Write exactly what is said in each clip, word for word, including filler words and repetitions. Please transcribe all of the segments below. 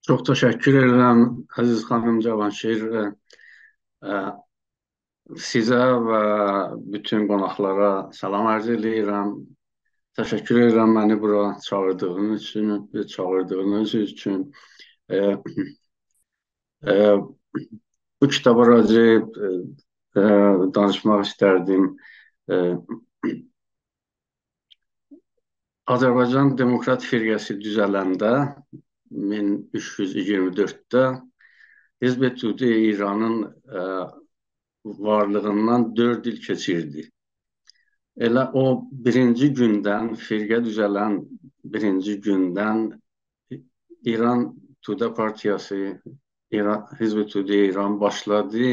چوخ تشکر ائدیرم، عزیز خانیم جوانشیر. ائ، ائ، سیزه و بوتون قوناقلارا سلام عرض ائدیرم. تشکر ائدیرم منی بورا چاغیردیغینیز اوچون، چاغیردیغینیز اوچون. ائ، ائ، بو کیتابا راجع، ائ، ائ، دانیشماق ایستردیم. ائ، آذربایجان دموکرات فرقه‌سی دوزلنده مین اوچ یوز ایگیرمی دؤردده حزب توده ایرانین، ائ، وارلیغیندان دؤرد ایل کئچیردی. ائله او بیرینجی گوندن، فرقه دوزلن بیرینجی گوندن ایران توده پارتیاسی، ایران، حزب توده ایران باشلادی،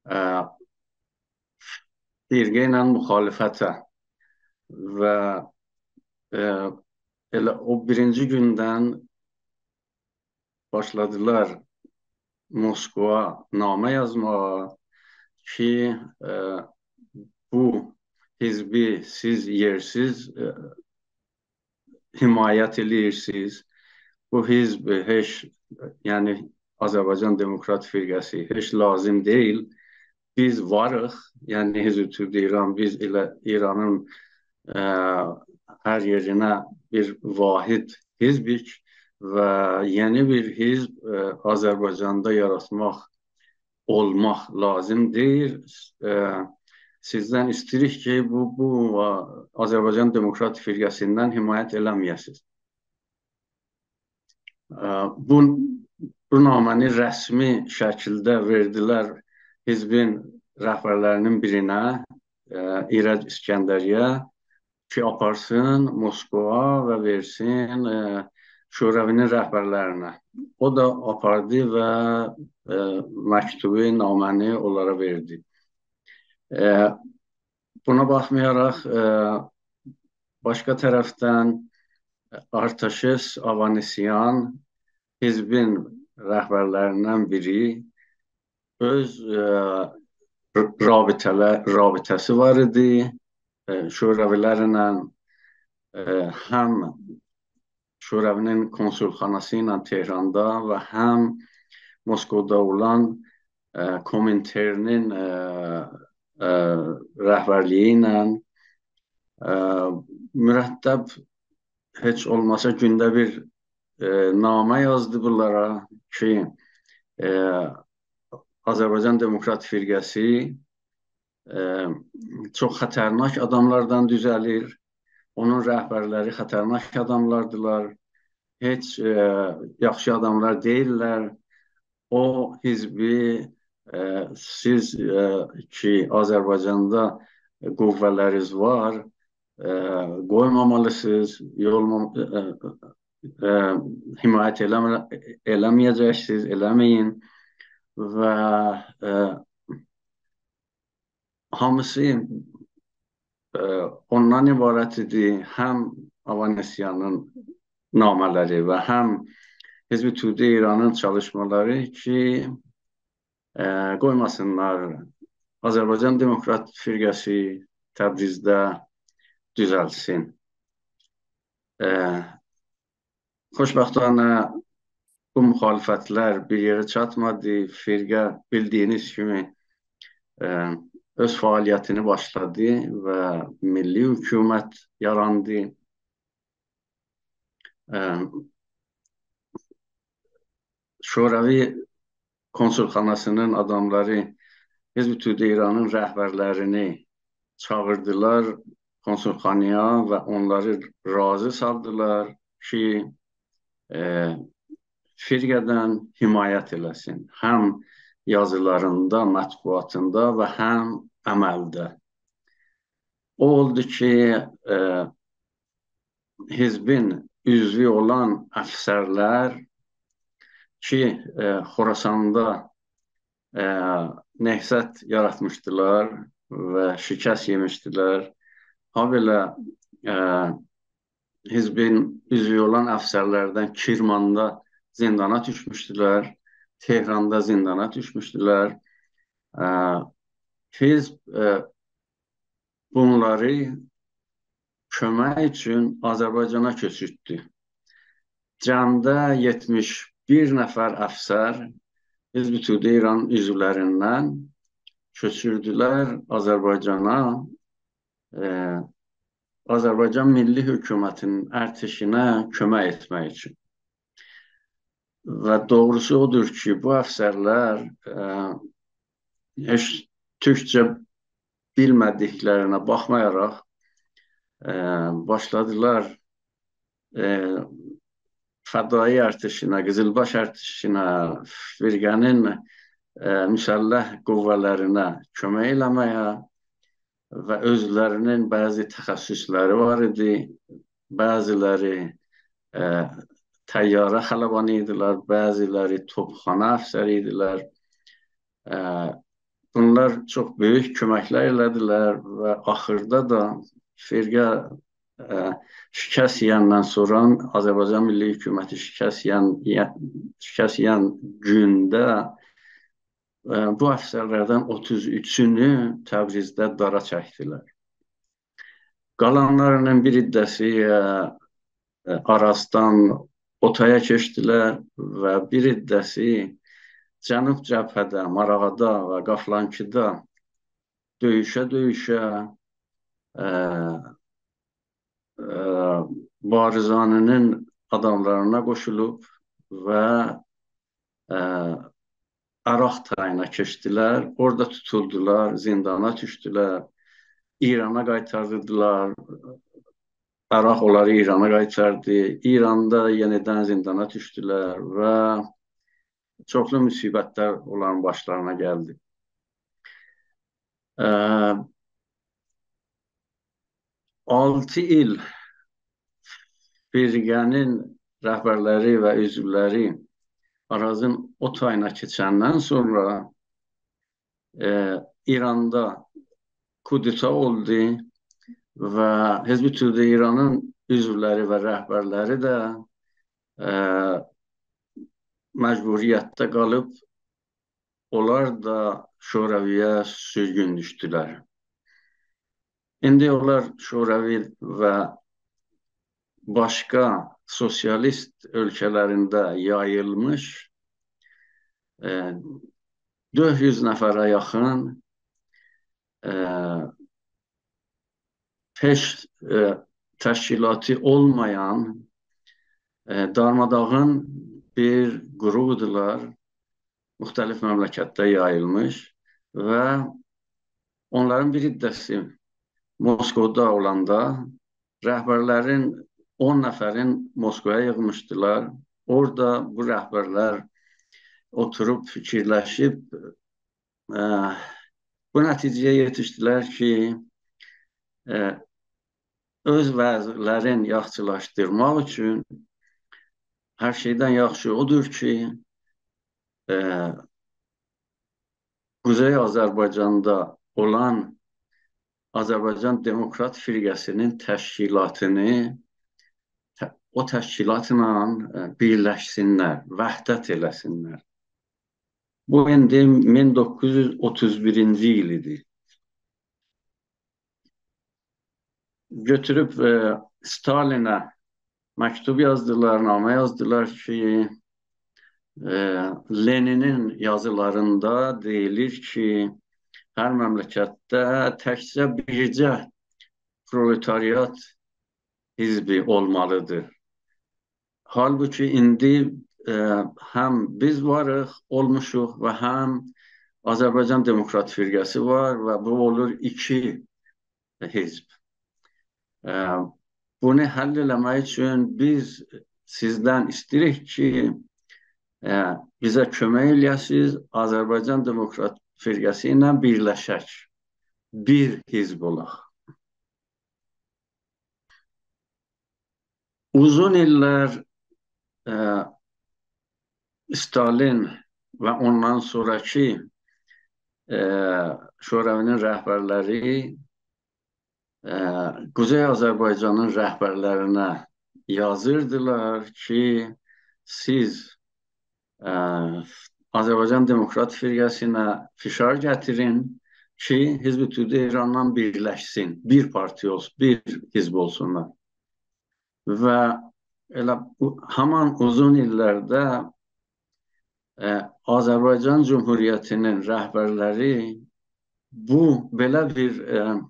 ائ، فرقه ایله مخالفته و، ائ، ائله او بیرینجی گوندن باشلادیلار موسکوایا نامه یازماغا کی، ائ، بو حزبی سیز یئرسیز، ائ، حمایت ائله‌ییرسینیز. بو حزب هئچ، یعنی آذربایجان دموکرات فرقه‌سی هئچ لازیم دئییل. بیز واریق، یعنی حزب توده ایران، بیز ائله ایرانین، ائ، هر یئرینه بیر واحد حزبیک و یئنی بیر حزب، ائ، آذربایجاندا یاراتماق اولماق لازیم دئییل. ائ، سیزدن ایسته‌ییریک کی، بو، بو، ا، آذربایجان دموکرات فرقه‌سیندن حمایت ائله‌مه‌یه‌سینیز. ائ، بو، بو نامه‌نی رسمی شکیلده وئردیلر حزبین رهبرلری‌نین بیرینه، ائ، ایرج اسکندری‌یه کی، آپارسین موسکوایا و وئرسین، ائ، شوروی‌نین رهبرلرینه. او دا آپاردی و، ائ، مکتوبو، نامه‌نی اونلارا وئردی. ائ، بونا باخمایاراق، ائ، باشقا طرفدن آرتاشئس آوانسیان، حزبین رهبرلریندن بیری، اؤز، ائ، ر-، رابطه‌له-، رابطه‌سی وار ایدی. ائ، شوروی‌لرله، ائ، هم شوروی‌نین کونسولخاناسی ایله تهراندا و هم موسکودا اولان، ائ، کومینترنین، ائ، ائ، رهبرلیگی ایله، ائ، مرتب هئچ اولماسا گونده بیر، ائ، نامه یازدی بونلارا کی، ائ، آذربایجان دموکرات فرقه‌سی، ائ، چوخ خطرناک آداملاردان دوزه‌لیر. اونون رهبرلری خطرناک آداملاردیلار. هئچ، ائ، یاخشی آداملار دئییللر. او حزبی، ائ، سیز، ائ، کی، آذربایجاندا قوه‌لرینیز وار، ائ، قویمامالیسینیز، یولما-، ائ، ائ، حمایت ائله‌مه-، ائله‌مه‌یه‌جکسینیز، ائله‌مه‌یین. و، ائ، هامیسی، ائ، اوندان عبارت ایدی، هم آوانسیانین نامه‌لری و هم حزب توده ایرانین چالیشمالاری کی، ائ، قویماسینلار آذربایجان دموکرات فرقه‌سی تبریزده دوزلسین. ائ، خوشبختانه بو مخالفتلر بیر یئره چاتمادی. فرقه، بیلدیگینیز کیمی، ائ، اؤز فعالیتینی باشلادی و میللی حکومت یاراندی. ائ، شوروی کونسولخاناسی‌نین آداملاری حزب توده ایرانین رهبرلرینی چاغیردیلار کونسولخانایا و اونلاری راضی سالدیلار کی، ائ، فرقه‌دن حمایت ائله‌سین. هم یازیلاریندا، مطبوعاتیندا و هم عملده. او اولدو کی، ائ، حزبین عضوو اولان افسرلر کی، ائ، خراساندا، ائ، نهضت یاراتمیشدیلار و شکست یئمیشدیلر. هابئله، ائ، حزبین عضوو اولان افسرلردن کرماندا زندانا دوشموشدولر، تهراندا زندانا دوشموشدولر. ائ، حزب، ائ، بونلاری کؤمک اوچون آذربایجانا کؤچورتدو. جمعده یئتمیش بیر نفر افسر حزب توده ایران عضولریندن کؤچوردولر آذربایجانا، ائ، آذربایجان میللی حکومتینین ارتشینه کؤمک ائتمک اوچون. و دوغروسو اودور کی، بو افسرلر، ائ، هئچ تورکجه بیلمه‌دیکلرینه باخمایاراق، ائ، باشلادیلار، ائ، فدایی ارتشینه، قیزیلباش ارتشینه، فرقه‌نین، ائ، مسلح قوه‌لرینه کؤمک ائله‌مه‌یه و اؤزلری‌نین بعضی تخصصلری وار ایدی. بعضیلری، ائ، طیاره خلبانی ایدیلر، بعضیلری توپخانه افسری ایدیلر. ائ، بونلار چوخ بؤیوک کؤمکلر ائله‌دیلر و آخیردا دا فرقه، ائ، شکست یئیندن سونرا، آذربایجان میللی حکومتی شکست یئین، یئ-، شکست یئین گونده، ائ، بو افسرلردن اوتوز اوچونو تبریزده دارا چکدیلر. قالانلارینین بیر عده‌سی، ائ، ائ، آراسدان اوتایا کئچدیلر و بیر عده‌سی جنوب جبهه‌ده، ماراغادا و قافلانکیدا دؤیوشه-دؤیوشه، ائ، ائ، بارزانی‌نین آداملارینا قوشولوب و، ائ، عراق تایینا کئچدیلر. اورادا توتولدولار، زیندانا دوشدولر. ایرانا قایتاریلدیلار. عراق اونلاری ایرانا قایتاردی. ایراندا یئنیدن زیندانا دوشدولر و چوخلو مصیبتلر اونلارین باشلارینا گلدی. ائ، آلتی ایل فرقه‌نین رهبرلری و عضولری آرازین او تایینا کئچندن سونرا، ائ، ایراندا کودتا اولدو و حزب توده ایرانین عضولری و رهبرلری ده، ائ، مجبوریتده قالیب اونلار دا شوروی‌یه سورگون دوشدولر. ایندی اونلار شوروی و باشقا سوسیالیست اؤلکه‌لرینده یاییلمیش، ائ، دؤرد یوز نفره یاخین، ائ، هئچ، ائ، تشکیلاتی اولمایان، ائ، دارماداغین بیر گروهودولار، مختلف مملکتده یاییلمیش و اونلارین بیر عده‌سی موسکودا اولاندا رهبرلرین اون نفرین موسکویا ییغمیشدیلار. اورادا بو رهبرلر اوتوروب فیکیرلشیب، ائ، بو نتیجه‌یه یئتیشدیلر کی، ائ، اؤز وضعلرین یاخشیلاشدیرماق اوچون هر شئیدن یاخشی اودور کی، ائ، قوزئی آذربایجاندا اولان آذربایجان دموکرات فرقه‌سی‌نین تشکیلاتینی ته-، او تشکیلاتلا، ائ، بیرلشسینلر، وحدت ائله‌سینلر. بو ایندی مین دوققوز یوز اوتوز بیرینجی ایل ایدی. گؤتوروب، ائ، ستالینه مکتوب یازدیلار، نامه یازدیلار کی، ائ، لنینین یازیلاریندا دئییلیر کی، هر مملکتده تکجه بیرجه پرولتاریات حزبی اولمالیدیر. حالبوکی ایندی، ائ، هم بیز واریق، اولموشوق و هم آذربایجان دموکرات فرقه‌سی وار و بو اولور ایکی حزب. ائ، بونو حل ائله‌مک اوچون بیز سیزدن ایسته‌ییریک کی، ائ، بیزه کؤمک ائله‌یه‌سینیز، آذربایجان دموکرات فرقه‌سی ایله بیرلشک، بیر حزب اولاق. اوزون ایللر، ائ، استالین و اوندان سونراکی، ائ، شوروی‌نین رهبرلری، ائ، قوزئی آذربایجانین رهبرلرینه یازیردیلار کی، سیز، ائ، آذربایجان دموکرات فرقه‌سینه فشار گتیرین کی، حزب توده ایراندان بیرلشسین، بیر پارتیا اولسون، بیر حزب اولسونلار. و ائله او-، همان اوزون ایللرده ائ، آذربایجان جمهوریتی‌نین رهبرلری بو، بئله بیر، ائ،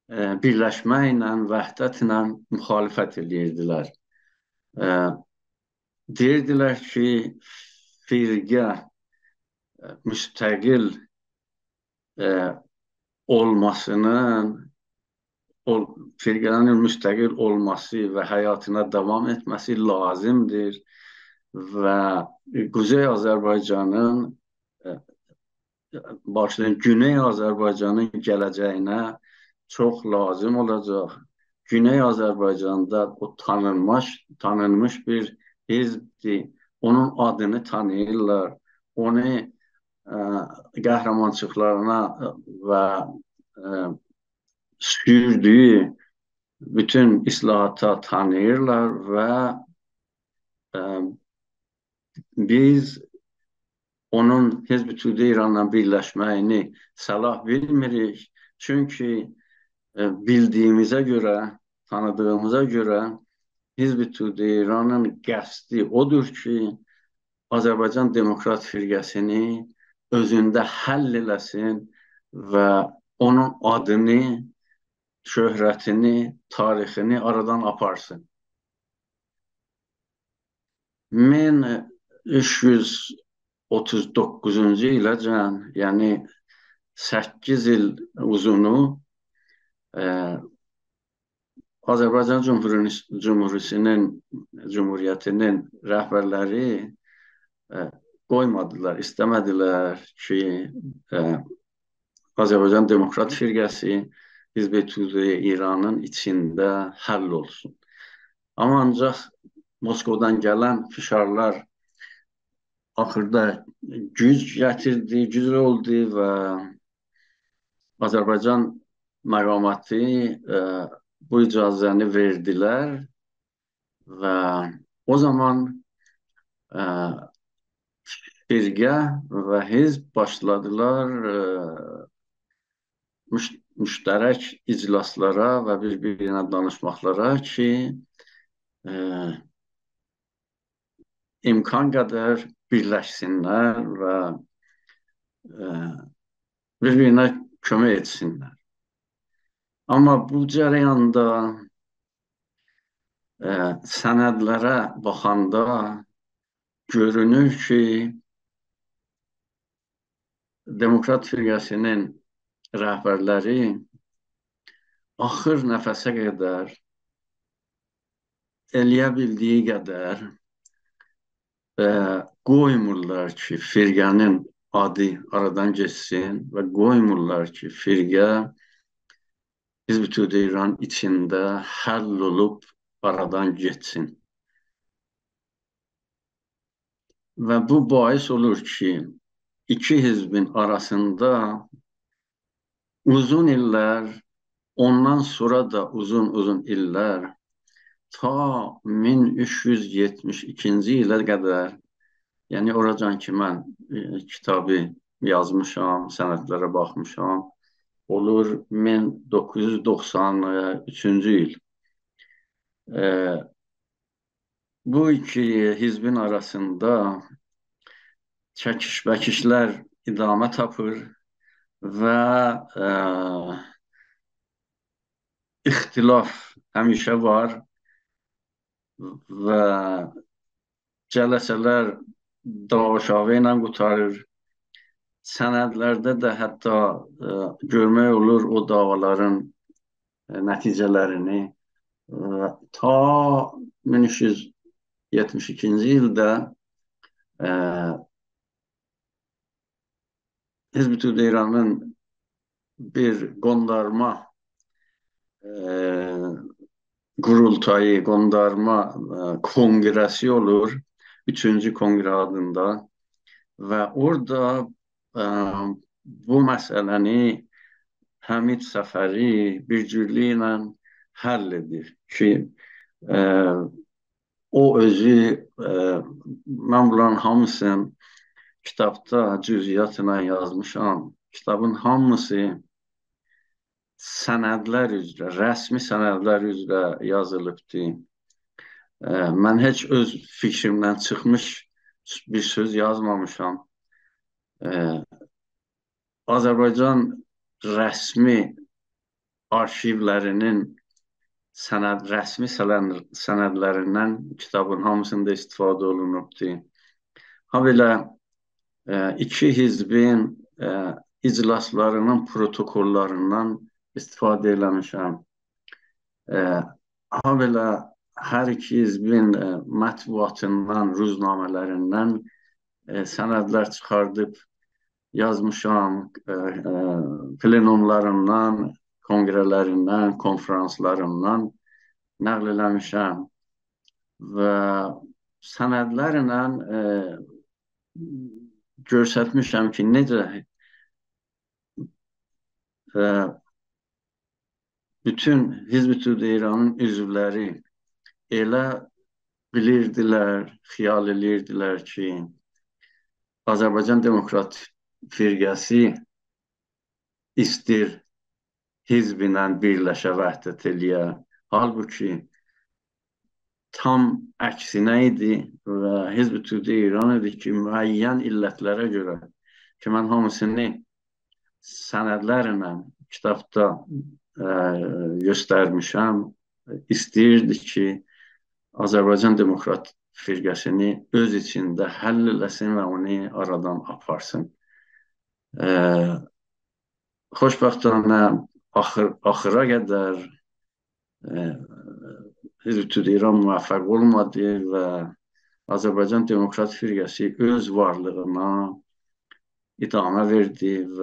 ائ، بیرلشمه ایله، وحدتله مخالفت ائدیردیلر. ائ، دئییردیلر کی، فرقه، ائ، مستقل، ائ، اولماسی‌نین، او، فرقه‌نین مستقل اولماسی و حیاتینا داوام ائتمه‌سی لازیمدیر و قوزئی آذربایجانین، ائ، باغیشلایین، گونئی آذربایجانین گله‌جه‌یینه چوخ لازیم اولاجاق. گونئی آذربایجاندا او تانینمیش، تانینمیش بیر حزبدیر. اونون آدینی تانیییرلار. اونو، ائ، قهرمانچیلیقلارینا و، ائ، سوردویو بوتون اصلاحاتا تانیییرلار و، ائ، بیز اونون حزب توده ایرانلا بیرلشمه‌یینی صلاح بیلمیریک. چونکی، ائ، بیلدیییمیزه گؤره، تانیدیغیمیزا گؤره حزب توده ایرانین قصدی اودور کی، آذربایجان دموکرات فرقه‌سینی اؤزونده حل ائله‌سین و اونون آدینی، شهرتینی، تاریخینی آرادان آپارسین. مین اوچ یوز اوتوز دوققوزونجو ایله‌جن، یعنی سککیز ایل اوزونو، ائ، آذربایجان جمهوری-، جمهوریتی‌نین، جمهوریتی‌نین رهبرلری، ائ، قویمادیلار، ایسته‌مه‌دیلر کی، ائ، آذربایجان دموکرات فرقه‌سی حزب توده ایرانین ایچینده حل اولسون. آمما آنجاق موسکودان گلن فشارلار آخیردا گوج گتیردی، گوج اولدو و آذربایجان مقاماتی، ائ، بو اجازه‌نی وئردیلر و او زامان، ائ، فرقه و حزب باشلادیلار، ائ، مش-، مشترک اجلاسلارا و بیر-بیرینه دانیشماقلارا کی، ائ، امکان قدر بیرلشسینلر و، ائ، بیر-بیرینه کؤمک ائتسینلر. آمما بو جریاندا، ائ، سندلره باخاندا گؤرونور کی، دموکرات فرقه‌سی‌نین رهبرلری آخیر نفسه قدر، ائله‌یه بیلدیگی قدر، ائ، قویمورلار کی، فرقه‌نین آدی آرادان گئتسین و قویمورلار کی، فرقه حزب توده ایران ایچینده حل اولوب آرادان گئتسین. و بو باعث اولور کی، ایکی حزبین آراسیندا اوزون ایللر، اوندان سونرا دا اوزون-اوزون ایللر، تا مین اوچ یوز یئتمیش ایکینجی ایله قدر، یعنی اوراجان کی، من، ائ، کیتابی یازمیشام، سندلره باخمیشام، اولور مین دوققوز یوز دوخسان اوچونجو ایل. ائ، بو ایکی حزبین آراسیندا چکیش-بکیشلر ادامه تاپیر و، ائ، اختلاف همیشه وار و جلسه‌لر دعوا شاوا ایله قوتاریر. سندلرده ده حتی، ائ، گؤرمک اولور او دعوالارین، ائ، نتیجه‌لرینی. ائ، تا مین اوچ یوز یئتمیش ایکینجی ایلده، ائ، حزب توده ایرانین بیر قوندارما، ائ، قورولتایی، قوندارما، ائ، کنگره‌سی اولور، اوچونجو کنگره آدیندا. و اورادا، ائ، بو مسئله‌نی حمید صفری بیر جورلویو ایله حل ائدیر کی، ائ، او اؤزو، ائ، من بونلارین هامیسینی کیتابدا جزئیاتلا یازمیشام. کیتابین هامیسی سندلر اوزره، رسمی سندلر اوزره یازیلیبدی. ائ، من هئچ اؤز فیکریمدن چیخمیش بیر سؤز یازمامیشام. ائ، آذربایجان رسمی آرشیولرینین سند، رسمی سند، سندلریندن کیتابین هامیسیندا استفاده اولونوبدور. هابئله، ائ، ایکی حزبین، ائ، اجلاسلاری‌نین پروتوکوللاریندان استفاده ائله‌میشم. ائ، هابئله هر ایکی حزبین، ائ، مطبوعاتیندان، روزنامه‌لریندن، ائ، سندلر چیخاردیب یازمیشام، ائ، ائ، پلنوملاریندان، کنگره‌لریندن، کنفرانسلاریندان نقل ائله‌میشم و سندلرله، ائ، گؤسترمیشم کی، نئجه، ائ، بوتون حزب توده ایرانین عضولری ائله بیلیردیلر، خیال ائله‌ییردیلر کی، آذربایجان دموکرات فرقه‌سی ایستیر حزبله بیرلشه، وحدت ائله‌یه. حالبوکی تام عکسینه ایدی و حزب توده ایران ایدی کی، معین علتلره گؤره کی، من هامیسینی سندلرله کیتابدا، ائ، گؤسترمیشم، ایسته‌ییردی کی، آذربایجان دموکرات فرقه‌سینی اؤز ایچینده حل ائله‌سین و اونو آرادان آپارسین. ائ، خوشبختانه آخیر، آخیرا قدر، ائ، حزب توده ایران موفق اولمادی و آذربایجان دموکرات فرقه‌سی اؤز وارلیغینا ادامه وئردی و،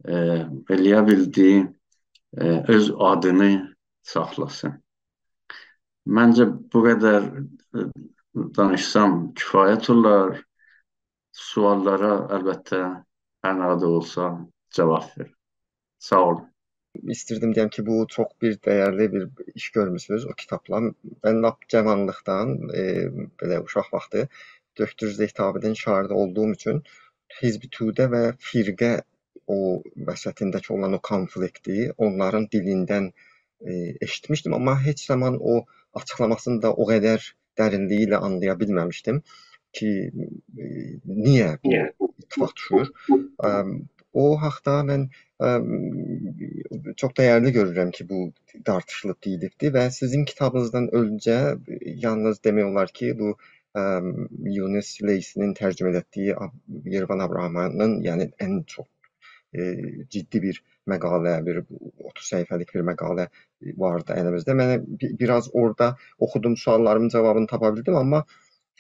ائ، ائله‌یه بیلدی، ائ، اؤز آدینی ساخلاسین. منجه بو قدر، ائ، دانیشسام کفایت اولار. سؤاللارا البته هر نه قدر اولسا جاواب وئرین. ساغ اولون. ایستیردیم دئیم کی، بو چوخ بیر دیرلی بیر ایش گؤرموسونوز او کیتابلا. من لاپ جاوانلیقدان، ائ، بئله اوشاق واختی دؤکتور زهتابی‌نین شاگیردی اولدوغوم اوچون حزب توده و فرقه او وسطینده‌کی اولان او کونفلیکتی اونلارین دیلیندن، ائ، ائشیتمیشدیم، آمما هئچ زامان او آچیقلاماسینی دا او قدر درینلیگی ایله آنلایا بیلمه‌میشدیم کی، ائ، نییه بو نییه؟ اتفاق دوشور. ام، او حاقدا من، ام، چوخ دیرلی گؤرورم کی، بو تارتیشیلیب دئییلیبدی و سیزین کیتابینیزدان اؤنجه، ائ، یالنیز دئمک اولار کی، بو، ام، یونس لیثی‌نین ترجمه ائلتدیگی آب-، یئروان آبراهامینین، یعنی ان چوخ، ائ، جدی بیر مقاله، بیر اوتوز صفحه‌لیک بیر مقاله واردی الیمیزده. من بی-، بیر آز اورادا اوخودوم، سؤاللاریمین جاوابینی تاپا بیلدیم، آمما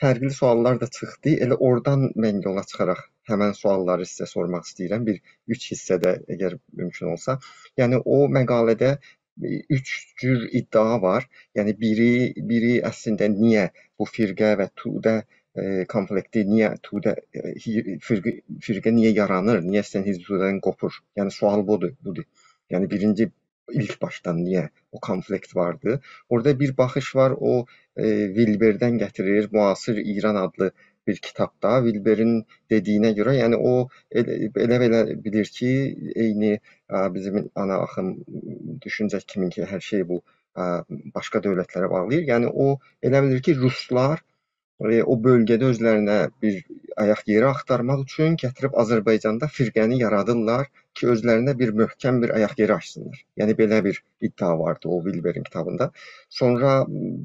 فرقلی سؤاللار دا چیخدی. ائله اورادان من یولا چیخاراق همن سؤاللاری سیزه سورماق ایسته‌ییرم. بیر اوچ حیصه‌ده، اگر مومکون اولسا. یعنی، او مقاله‌ده، ائ، اوچ جور ادعا وار. یعنی، بیری، بیری اصلینده نییه بو فرقه و توده، ائ، کونفلیکتی، نییه توده، ائ، هی-، فرقه، فرقه نییه یارانیر، نییه ایسته‌ییر حزب توده‌دن قوپور؟ یعنی، سؤال بودور، بودور. یعنی، بیرینجی ایلک باشدان نییه او کونفلیکت واردی؟ اورادا بیر باخیش وار، او، ائ، ویلبردن گتیریر، معاصر ایران آدلی بیر کیتابدا. ویلبرین دئدیگینه گؤره، یعنی او ائله، ائله بئله بیلیر کی، عینی، ا، بیزیم آنا آخیم دوشونجه کیمی کی، هر شئی بو، ا، باشقا دؤولتلره باغلاییر. یعنی او ائله بیلیر کی، روسلار ائ، او بؤلگه‌ده اؤزلرینه بیر آیاق یئری آختارماق اوچون گتیریب آذربایجاندا فرقه‌نی یارادیرلار کی، اؤزلرینه بیر محکم بیر آیاق یئری آچسینلار. یعنی، بئله بیر ادعا واردی او ویلبرین کیتابیندا. سونرا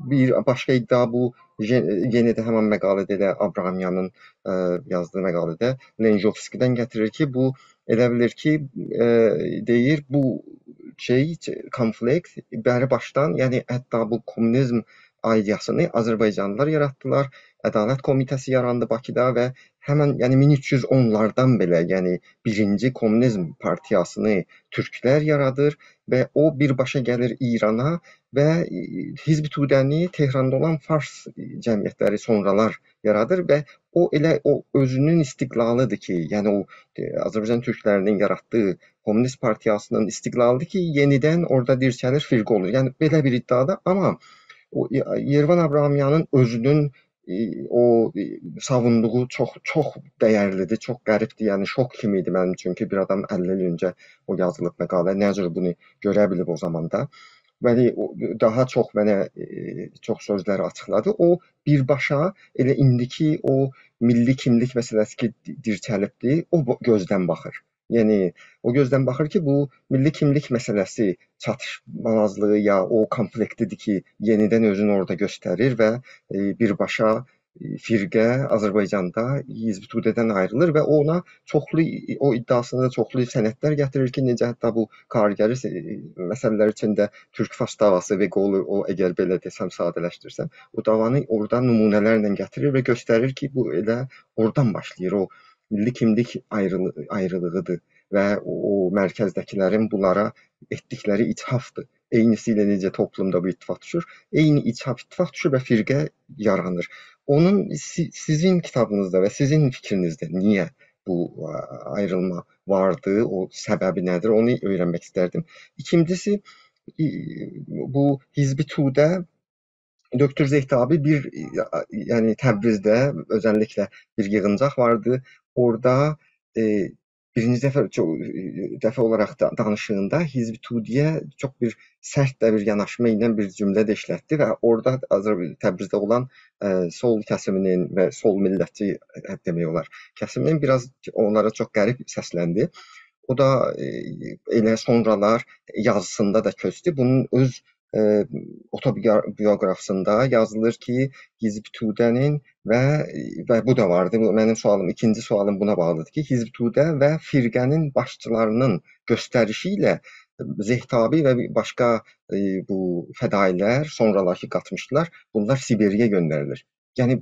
بیر باشقا ادعا بو، یئ-، یئنه ده همین مقاله‌ده ائله آبراهامیانین، ائ، یازدیغی مقاله‌ده لنژوفسکی‌دن گتیریر کی، بو ائله بیلیر کی، ائ، دئییر، بو شئی، کونفلیکت بری باشدان، یعنی حتی بو کومونیزم ایده‌یاسینی آذربایجانلیلار یاراتدیلار. عدالت کومیته‌سی یاراندی باکیدا و همن، یعنی، مین اوچ یوز اونلاردان بئله، یعنی، بیرینجی کومونیزم پارتیاسینی تورکلر یارادیر و او بیرباشا گلیر ایرانا و، ائ، حزب توده‌نی تهراندا اولان فارس جمعیتلری سونرالار یارادیر و او ائله او اؤزونون استقلالیدیر کی، یعنی او، ائ، آذربایجان تورکلری‌نین یاراتدیغی کومونیست پارتیاسینین استقلالیدیر کی، یئنیدن اورادا دیرچلیر، فرقه اولور. یعنی، بئله بیر ادعادا، آمما او، ائ، یئروان آبراهامیانین اؤزونون، ائ، او، ائ، ساووندوغو چوخ، چوخ دیرلیدیر، چوخ غریبدیر. یعنی، شوک کیمی ایدی منیم اوچون کی، بیر آدام اللی ایل اؤنجه او یازیلیب مقاله، نه جور بونو گؤره بیلیب او زاماندا. منی او، داها چوخ منه، ائ، چوخ سؤزلری آچیقلادی. او بیرباشا ائله ایندیکی او میللی کیملیک مسئله‌سی کی، دی-، دیرچلیبدی، او بو-، گؤزدن باخیر. یعنی، او گؤزدن باخیر کی، بو میللی کیملیک مسئله‌سی چاتیشمامازلیغی یا او کونفلیکتیدیر کی، یئنیدن اؤزونو اورادا گؤستریر و، ائ، بیرباشا، ائ، فرقه آذربایجاندا حزب توده‌دن آیریلیر و اونا چوخلو، او ادعاسیندا چوخلو سندلر گتیریر کی، نئجه حتی بو کارگری، ائ، مسئله‌لر ایچینده تورک-فارس دعواسی و قولو، او، اگر بئله دئسم، ساده‌لشدیرسم، او دعوانی اورادا نمونه‌لرله گتیریر و گؤستریر کی، بو ائله اورادان باشلاییر، او میللی کیملیک آیریلی-، آیریلیغیدیر و او، او مرکزده‌کیلرین بونلارا ائتدیکلری اتحافدیر. عینیسی ایله نئجه توپلومدا بو اتفاق دوشور، عینی اتحاف اتفاق دوشور و فرقه یارانیر. اونون سی-، سیزین کیتابینیزدا و سیزین فیکرینیزده نییه بو، ا، آیریلما واردی، او سببی نه‌دیر، اونو اؤیرنمک ایستردیم. ایکینجیسی، ای، بو حزب توده دوکتور زهتابی بیر، یعنی تبریزده اؤزللیکله بیر ییغینجاق واردی. اورادا، ائ، بیرینجی دفعه، چو-، دفعه اولاراق دا، دانیشیغیندا حزب توده‌یه چوخ بیر سرت ده بیر یاناشما ایله بیر جمله ده ایشلتدی و اورادا آذر-، تبریزده اولان، ائ، سول کسیمینین و سول میللتچی، ائ، دئمک اولار، کسیمینین بیر آز اونلارا چوخ غریب سسلندی. او دا، ائ، ائله سونرالار یازیسیندا دا کؤچدو. بونون اؤز، ائ، اوتوبیوگرافیسیندا یازیلیر کی، حزب توده‌نین و، و بو دا واردی. بو منیم سؤالیم، ایکینجی سؤالیم بونا باغلیدیر کی، حزب توده و فرقه‌نین باشچیلارینین گؤستریشی ایله زهتابی و باشقا، ائ، بو فدایی‌لر، سونرالار کی قاتمیشدیلار، بونلار سیبریه گؤندریلیر. یعنی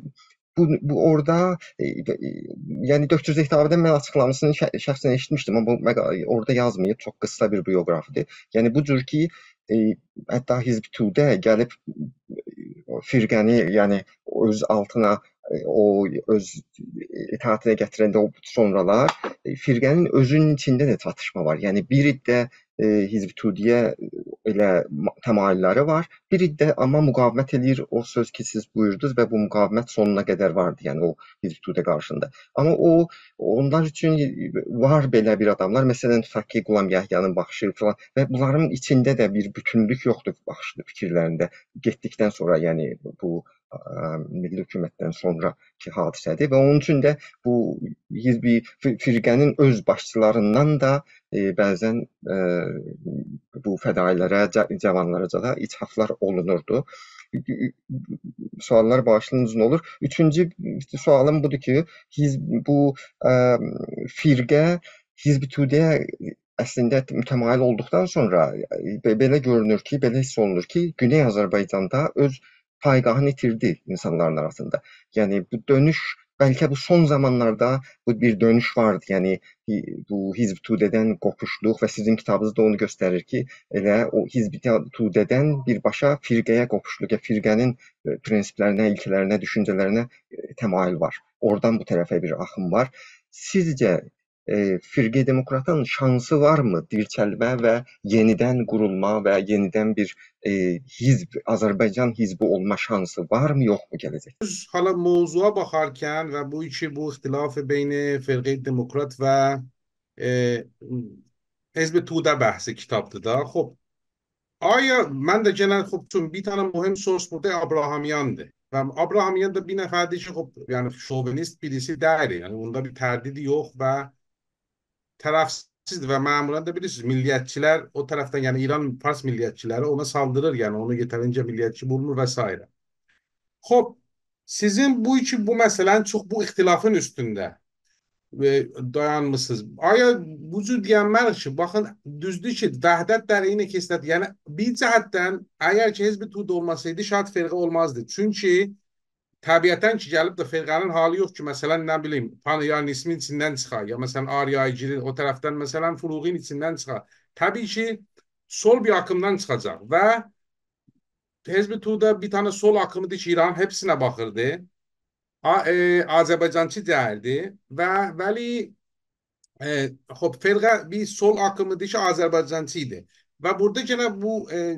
بو، بو اورادا، ائ، ائ، یعنی دوکتور زهتابی‌دن من آچیقلامیشینی شه-، شخصاً ائشیتمیشدیم، آمما بو مقا-، اورادا یازماییب، چوخ قیسا بیر بیوگرافی‌دیر. یعنی بو جور کی، ائ، حتی حزب توده گلیب، ائ، فرقه‌نی، یعنی اؤز آلتینا، ائ، او اؤز اطاعتینه گتیرنده او سونرالار، ائ، فرقه‌نین اؤزونون ایچینده ده چاتیشما وار. یعنی بیر عده، ائ، حزب توده‌یه ائله ما-، تمایل‌لری وار، بیر عده آمما مقاومت ائله‌ییر، او سؤز کی، سیز بویوردونوز و بو مقاومت سونونا قدر واردی، یعنی او حزب توده قارشیسیندا. آمما او، اونلار اوچون وار بئله بیر آداملار، مثلاً، توتاق کی، غلام یحیی‌نین باخیشی فلان و بونلارین ایچینده ده بیر بوتونلوک یوخدور باخیشی، فیکیرلرینده گئتدیکدن سونرا، یعنی بو، ا، میللی حکومتدن سونراکی حادثه‌دیر و اونون اوچون ده بو حزب، فی-، فرقه‌نین اؤز باشچیلاریندان دا، ائ، بعضاً، ائ، بو فدایی‌لره، جا-، جاوانلارا دا اتهافلار اولونوردو. سؤاللار باغیشلایین، اوزون اولور. اوچونجو سؤالیم بودور کی، حزب، بو، ا، فرقه حزب توده‌یه اصلینده متمایل اولدوقدان سونرا، ائ، بئ-، بئله گؤرونور کی، بئله حس اولونور کی، گونئی آذربایجاندا اؤز پایگاهینی ایتیردی اینسانلارین آراسیندا. یعنی بو دؤنوش، بلکه بو سون زامانلاردا بو بیر دؤنوش واردی. یعنی، ای، بو حزب توده‌دن قوپوشلوق و سیزین کیتابینیز دا اونو گؤستریر کی، ائله او حزب توده‌دن بیرباشا فرقه‌یه قوپوشلوق، یا فرقه‌نین، ائ، پرنسیپلرینه، ایلکه‌لرینه، دوشونجه‌لرینه، ائ، تمایل وار. اورادان بو طرفه بیر آخیم وار. سیزجه، ائ، فرقه دموکراتین شانسی وارمی دیرچلمه و یئنیدن قورولما و یئنیدن بیر، ائ، حزب، آذربایجان حزبی اولما شانسی وارمی، یوخمو گله‌جک؟ بیز حالا موضوعا باخارکن و بو کی، بو اختلاف بین فرقه دموکرات و، ائ، حزب توده بحث کیتابدیر دا. خوب، آیا من ده گئنه، خوب، چون بیر دنه مهم سورس بورادا آبراهامیاندیر. و آبراهامیان دا بیر نفردیر کی، خوب، یعنی شووینیست بیریسی دئییل. یعنی بوندا بیر تردید یوخ و طرفسیزدیر و معمولاً ده بیلیرسینیز، میللیتچی‌لر او طرفدن، یعنی ایران فارس میللیتچی‌لری اونا سالدیریر، یعنی اونو یئترینجه میللیتچی بولمور و سایره. خوب، سیزین بو کی، بو مسئله‌نین چوخ بو اختلافین اوستونده، ائ، دایانمیسینیز. آیا بو جور دئینمه‌ریک کی، باخین، دوزدور کی، وحدت در عین کثرت، یعنی بیر جهتدن اگر کی، حزب توده اولماسایدی، شاید فرقه اولمازدی. چونکی طبیعتاً کی، گلیب ده فرقه‌نین حالی یوخ کی، مثلاً، نه بیلیم، پان‌ایرانیزمین ایچیندن چیخا، یا مثلاً، آریایی‌جی‌نین او طرفدن، مثلاً، فروغین ایچیندن چیخا. طبیعی کی، سول بیر آکیمدان چیخاجاق و حزب توده بیر دنه سول آکیمیدیر کی، ایرانین هپسینه باخیردی. آ-، ائ، آذربایجانچی دئییردی و ولی، ائ، خوب، فرقه بیر سول آکیمیدیر کی، آذربایجانچی ایدی. و بورادا یئنه بو، ائ،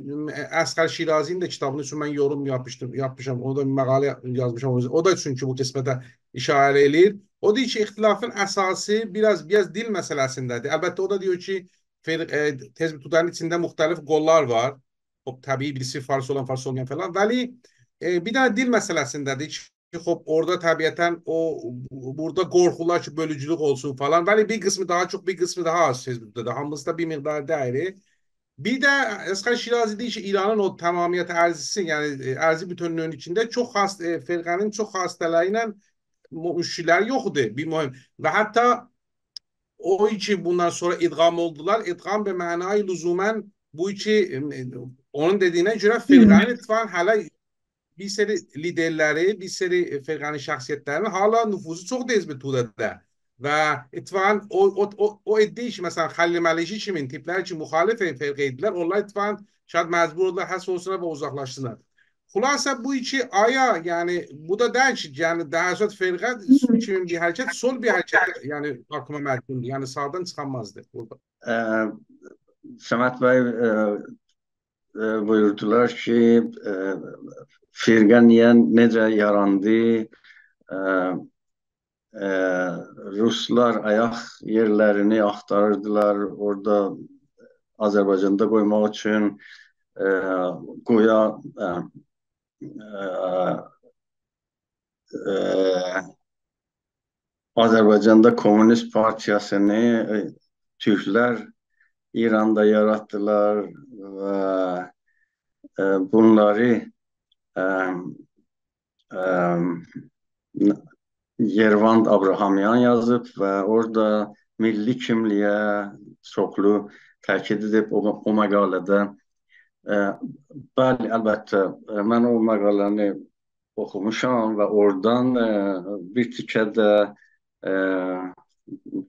اصغر شیرازی‌نین ده کیتابینی، چونکی من یوروم یاپیشدیم، یاپمیشام، اوندا بیر مقاله یازمیشام، او دا چونکی بو قسمته اشاره ائله‌ییر. او دئییر کی، اختلافین اساسی بیر آز، بیر آز دیل مسئله‌سینده‌دیر. البته، او دا دئییر کی، فرق-، ائ، حزب توده‌نین ایچینده مختلف قوللار وار. خب، طبیعی بیریسی فارس اولان، فارس اولمایان فلان. ولی، ائ، بیر دنه دیل مسئله‌سینده‌دیر کی، خب، اورادا طبیعتاً او، بورادا قورخولار کی، بؤلوجولوک اولسون فلان. ولی بیر قیسمی داها چوخ، بیر قیسمی داها آز سؤز بورادا دا. هامیسی دا بیر مقدار دئییل. بیر ده اصغر شیرازی دئییر کی، ایرانین او تمامیت ارضی‌سی، یعنی، ائ، ارضی بوتؤولویونون ایچینده چوخ خاص، ائ، فرقه‌نین چوخ خاصه‌لری ایله مو-، مشکل‌لری یوخدور، بیر مهم. و حتی او کی، بوندان سونرا ادغام اولدولار، ادغام به معنای لزوماً بو کی، ائ، اونون دئدیگینه گؤره فرقه‌نین اتفاقاً هله بیر سری لیدرلری، بیر سری فرقه‌نین شخصیت‌لری‌نین هله نفوذو چوخ تئز بیر توده‌ده. و اتفاقاً او، او، او، او عده کی، مثلاً، خلیل ملیحی کیمی تیپ‌لر کی، مخالف فرقه ایدیلر، اونلار اتفاقاً شاید مجبور اولدولار حذف اولسونلار و اوزاقلاشسینلار. خلاصه بو کی، آیا، یعنی، بو دا دئییل کی، یعنی، دهشت فرقه کیمی بیر حرکت، سول بیر حرکت، یعنی، آکیما محکومدور، یعنی، ساغدان چیخانمازدیر بورادا. اه، صمد بی، اه، اه، بویوردولار کی، اه، فرقه نییه، نئجه یاراندی؟ اه، اه، روسلار آیاق یئرلرینی آختاریردیلار، اورادا آذربایجاندا قویماق اوچون، اه، قویا، اه، اه، اه، آذربایجاندا کومونیست پارتیاسینی، ائ، تورکلر ایراندا یاراتدیلار و، ائ، بونلاری، ائ، ائ، ن-، یئرواند آبراهامیان یازیب و اورادا میللی کیملیگه چوخلو تأکید ائدیب او، او مقاله‌ده. ائ، بلی، البته، ائ، من او مقاله‌نی اوخوموشام و اورادان، ائ، بیر تیکه ده، ائ،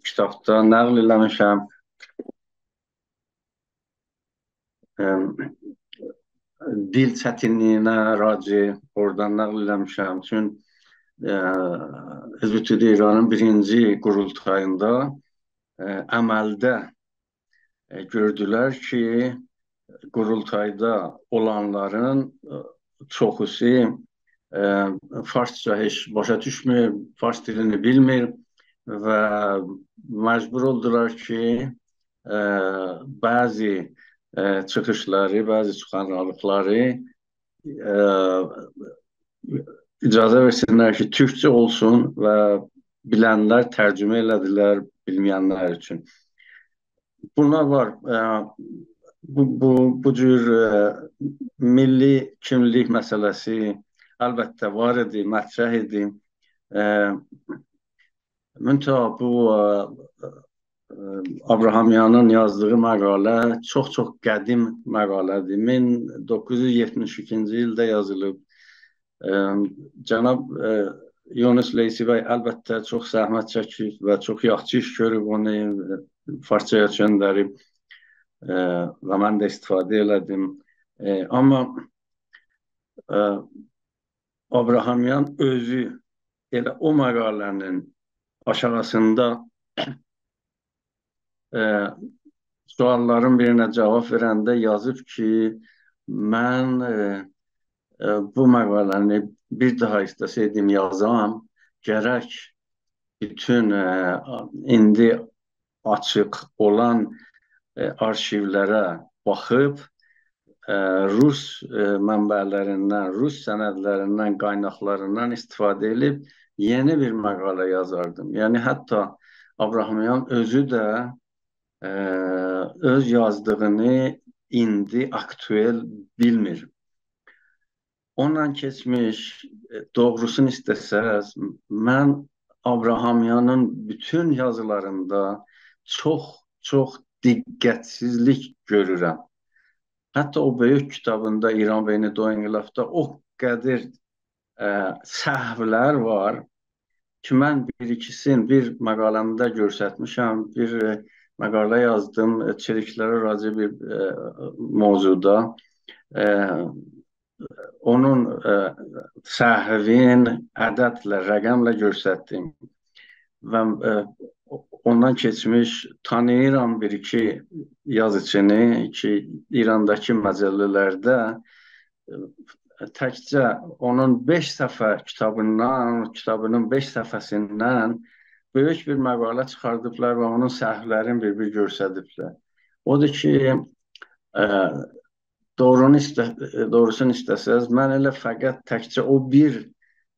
کیتابدا نقل ائله‌میشم. ائ، دیل چتینلیگینه راجع اورادان نقل ائله‌میشم. چون، ائ، حزب توده ایرانین بیرینجی قورولتاییندا، ائ، عملده ائ، گؤردولر کی، قورولتایدا اولانلارین، ائ، چوخوسو، ائ، فارسجا هئچ باشا دوشمور، فارس دیلینی بیلمیر و مجبور اولدولار کی، ائ، بعضی، ائ، چیخیشلاری، بعضی سخنرانلیقلاری، ائ، اجازه وئرسینلر کی، تورکجه اولسون و بیلنلر ترجمه ائله‌دیلر بیلمه‌ینلر اوچون. بونلار وار. ائ، بو، بو، بو جور، ائ، میللی کیملیک مسئله‌سی البته وار ایدی، مطرح ایدی. ائ، منتها بو، ائ، ائ، آبراهامیانین یازدیغی مقاله چوخ-چوخ قدیم مقاله‌دیر. مین دوققوز یوز یئتمیش ایکینجی ایلده یازیلیب. ائ، جناب، ائ، یونس لیثی بی البته چوخ زحمت چکیب و چوخ یاخشی ایش گؤروب اونو، ائ، فارسجایا چؤندریب، ائ، و من ده استفاده ائله‌دیم. ائ، آمما، ائ، آبراهامیان اؤزو ائله او مقاله‌نین آشاغیسیندا، ائ، سؤاللارین بیرینه جواب وئرنده یازیب کی، من، ائ، ائ، بو مقاله‌نی بیر داها ایسته‌سئیدیم یازام، گرک بوتون، ائ، ایندی آچیق اولان، ائ، آرشیولره باخیب، ائ، روس، ائ، منبع‌لریندن، روس سندلریندن، قایناقلاریندان استفاده ائدیب یئنی بیر مقاله یازاردیم. یعنی، حتی آبراهامیان اؤزو ده، ائ، اؤز یازدیغینی ایندی آکتوئل بیلمیر. اوندان کئچمیش، ائ، دوغروسونو ایسته‌سز، من آبراهامیانین بوتون یازیلاریندا چوخ، چوخ دقت‌سیزلیک گؤرورم. حتی او بؤیوک کیتابیندا، ایران بین دو انقلابدا او قدر، ائ، سهولر وار کی، من بیر ایکیسینی بیر مقاله‌مده گؤسترمیشم، بیر، ائ، مقاله یازدیم، ائ، چریکلره راجع بیر، ائ، موضوعدا. ائ، اونون، ائ، سهوین عددله، رقمله گؤستردیم. و، ائ، اوندان کئچمیش تانیییرام بیر ایکی یازیچینی کی، ایرانداکی مجله‌لرده، ائ، تکجه اونون بئش صفحه کیتابیندان، کیتابینین بئش صفحه‌سیندن بؤیوک بیر مقاله چیخاردیبلار و اونون سهولرینی بیر-بیر گؤستریبلر. اودور کی، ائ، دوغرونو ایسته-، دوغروسونو ایسته‌سز، من ائله فقط تکجه او بیر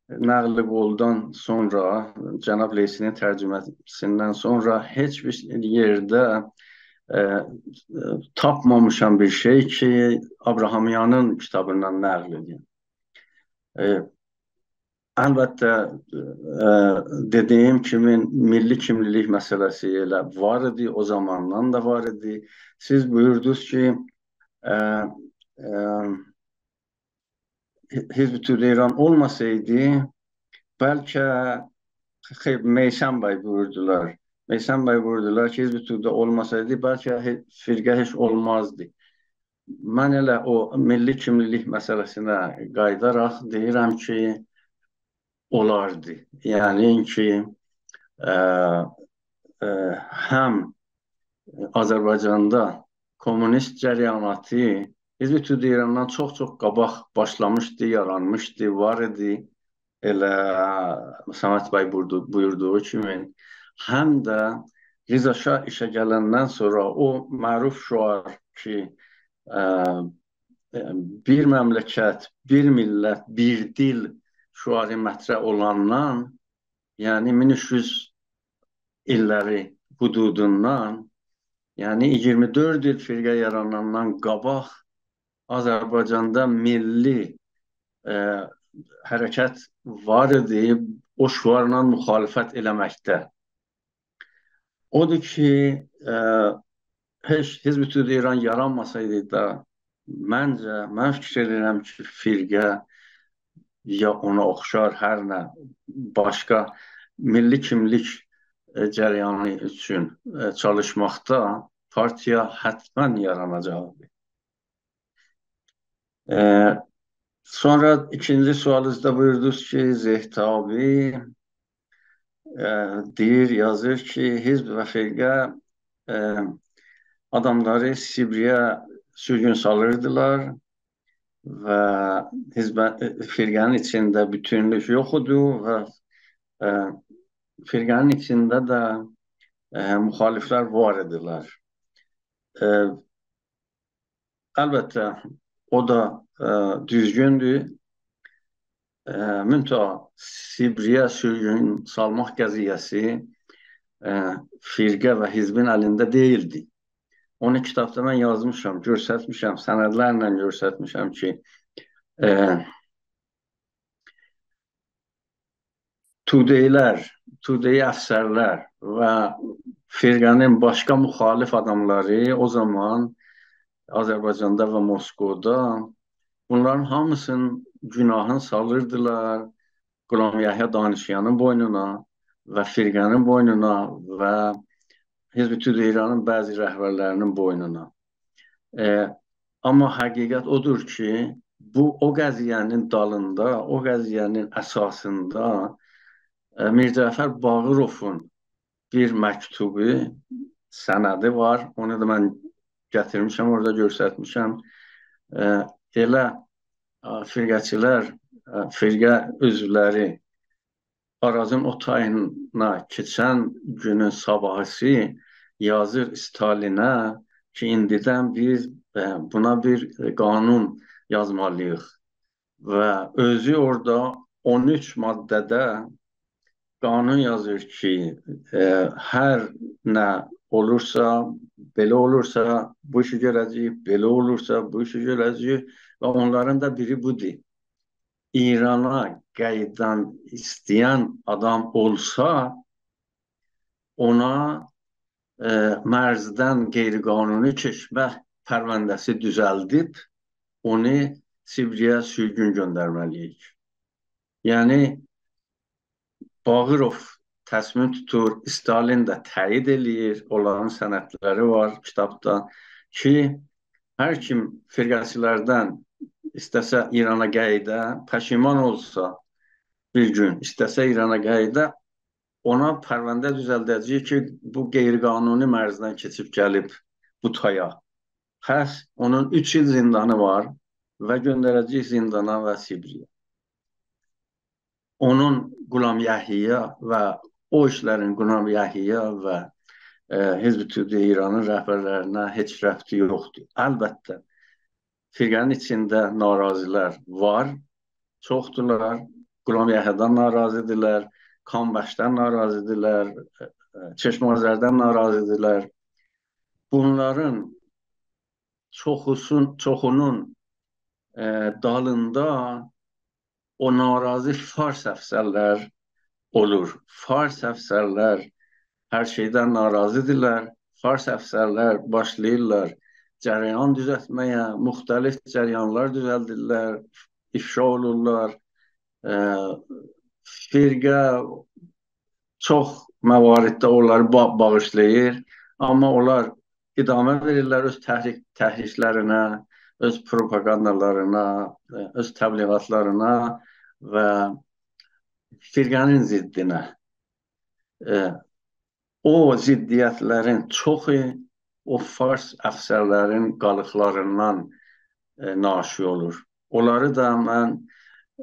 نقل قولدان سونرا، جناب لیثی‌نین ترجمه‌سیندن سونرا هئچ بیر یئرده، ائ، ائ، تاپمامیشام بیر شئی کی، آبراهامیانین کیتابیندان نقل ائدیم. ائ، البته، ائ، دئدیگیم کیمی، میللی کیملیک مسئله‌سی ائله وار ایدی، او زاماندان دا وار ایدی. سیز بویوردونوز کی، ائ، ائ، حزب توده ایران اولماسایدی، بلکه، خئ-، میثم بی بویوردولار. میثم بی بویوردولار کی، حزب توده اولماسایدی، بلکه هئ-، فرقه هئچ اولمازدی. من ائله او میللی کیملیک مسئله‌سینه قاییداراق دئییرم کی، اولاردی. یعنی کی، ائ، ائ، هم آذربایجاندا کمونیست جریاناتی، حزب توده ایراندان چوخ-چوخ قاباق باشلامیشدی، یارانمیشدی، وار ایدی. ائله صمد بی بویوردو-، بویوردوغو کیمی، هم ده رضا شاه ایشه گلندن سونرا او معروف شعار کی، ائ، ائ، «بیر مملکت، بیر میللت، بیر دیل» شعاری مطرح اولاندان، یعنی مین اوچ یوز ایللری حدودوندان، یعنی ایگیرمی دؤرد ایل فرقه یاراناندان قاباق آذربایجاندا میللی، ائ، حرکت وار ایدی، او شعارلا مخالفت ائله‌مکده. اودور کی، ائ، هئچ حزب توده ایران یارانماسایدی دا، منجه، من فیکیر ائدیرم کی، فرقه یا اونا اوخشار هر نه باشقا میللی کیملیک، ائ، جریانی اوچون، ائ، چالیشماقدا پارتیا حتماً یاراناجاقدی. ائ، سونرا ایکینجی سؤالینیزدا بویوردونوز کی، زهتابی، ائ، دئییر، یازیر کی، حزب و فرقه، ائ، آداملاری سیبریه سورگون سالیردیلار و حزب، ائ، فرقه‌نین ایچینده بوتونلوک یوخ ایدی و، ائ، فرقه‌نین ایچینده ده، ائ، مخالفلر وار ایدیلر. ائ، البته، او دا، ائ، دوزگوندور. ائ، منتها سیبریه سورگون سالماق قضیه‌سی، ائ، فرقه و حزبین الینده دئییلدی. اونو کیتابدا من یازمیشام، گؤسترمیشم، سندلرله گؤسترمیشم کی، ائ، توده‌ای‌لر، توده‌ای افسرلر و فرقه‌نین باشقا مخالف آداملاری او زامان آذربایجاندا و موسکودا بونلارین هامیسینین گوناهینی سالیردیلار غلام یحیی دانشیانین بوینونا و فرقه‌نین بوینونا و حزب توده ایرانین بعضی رهبرلرینین بوینونا. ائ، آمما حقیقت اودور کی، بو او قضیه‌نین دالیندا، او قضیه‌نین اساسیندا، ائ، میر جعفر باقروفون بیر مکتوبو، سندی وار. اونو دا من گتیرمیشم، اورادا گؤسترمیشم. ائ، ائله، ائ، فرقه‌چیلر، ائ، فرقه عضولری آرازین او تایینا کئچن گونون صاباحیسی یازیر استالینه کی، ایندیدن بیز، ائ، بونا بیر قانون یازمالی‌ییق. و اؤزو اورادا اون اوچ ماده‌ده قانون یازیر کی، ائ، هر نه اولورسا، بئله اولورسا، بو ایشی گؤره‌جه‌ییک، بئله اولورسا، بو ایشی گؤره‌جه‌ییک و اونلارین دا بیری بودور. ایرانا قاییدان ایسته‌ین آدام اولسا، اونا، ائ، مرزدن غیرقانونی کئچمه پرونده‌سی دوزلدیب، اونو سیبریه سورگون گؤندرمه‌لی‌ییک. یعنی، باقروف تصمیم توتور، استالین ده تأیید ائله‌ییر، اونلارین سندلری وار کیتابدا کی، هر کیم فرقه‌چیلردن ایسته‌سه ایرانا قاییدا، پشیمان اولسا بیر گون، ایسته‌سه ایرانا قاییدا، اونا پرونده دوزلده‌جه‌ییک کی، بو غیرقانونی مرزدن کئچیب گلیب بو تایا. پس اونون اوچ ایل زیندانی وار و گؤندره‌جه‌ییک زیندانا و سیبریه. اونون غلام یحیی‌یه و او ایشلرین غلام یحیی‌یه و، ائ، حزب توده ایرانین رهبرلرینه هئچ ربطی یوخدور. البته، فرقه‌نین ایچینده ناراضی‌لر وار، چوخدولار. غلام یحیی‌دان ناراضی‌دیرلر، کامبخشدن ناراضی‌دیرلر، ائ، ائ، چشم آذردن ناراضی‌دیرلر. بونلارین چوخوسون-، چوخونون، ائ، دالیندا او ناراضی فارس افسرلر اولور. فارس افسرلر هر شئیدن ناراضی‌دیرلر. فارس افسرلر باشلاییرلار جریان دوزلتمه‌یه، مختلف جریانلار دوزلدیرلر، افشا اولورلار. ائ، فرقه چوخ مواردده اونلاری با-، باغیشلاییر، آمما اونلار ادامه وئریرلر اؤز تحریک-، تحریکلرینه، اؤز پروپاگاندالارینا، ائ، اؤز تبلیغاتلارینا و فرقه‌نین ضدینه. ائ، او ضدیتلرین چوخو او فارس افسرلرین قالیقلاریندان، ائ، ناشی اولور. اونلاری دا من،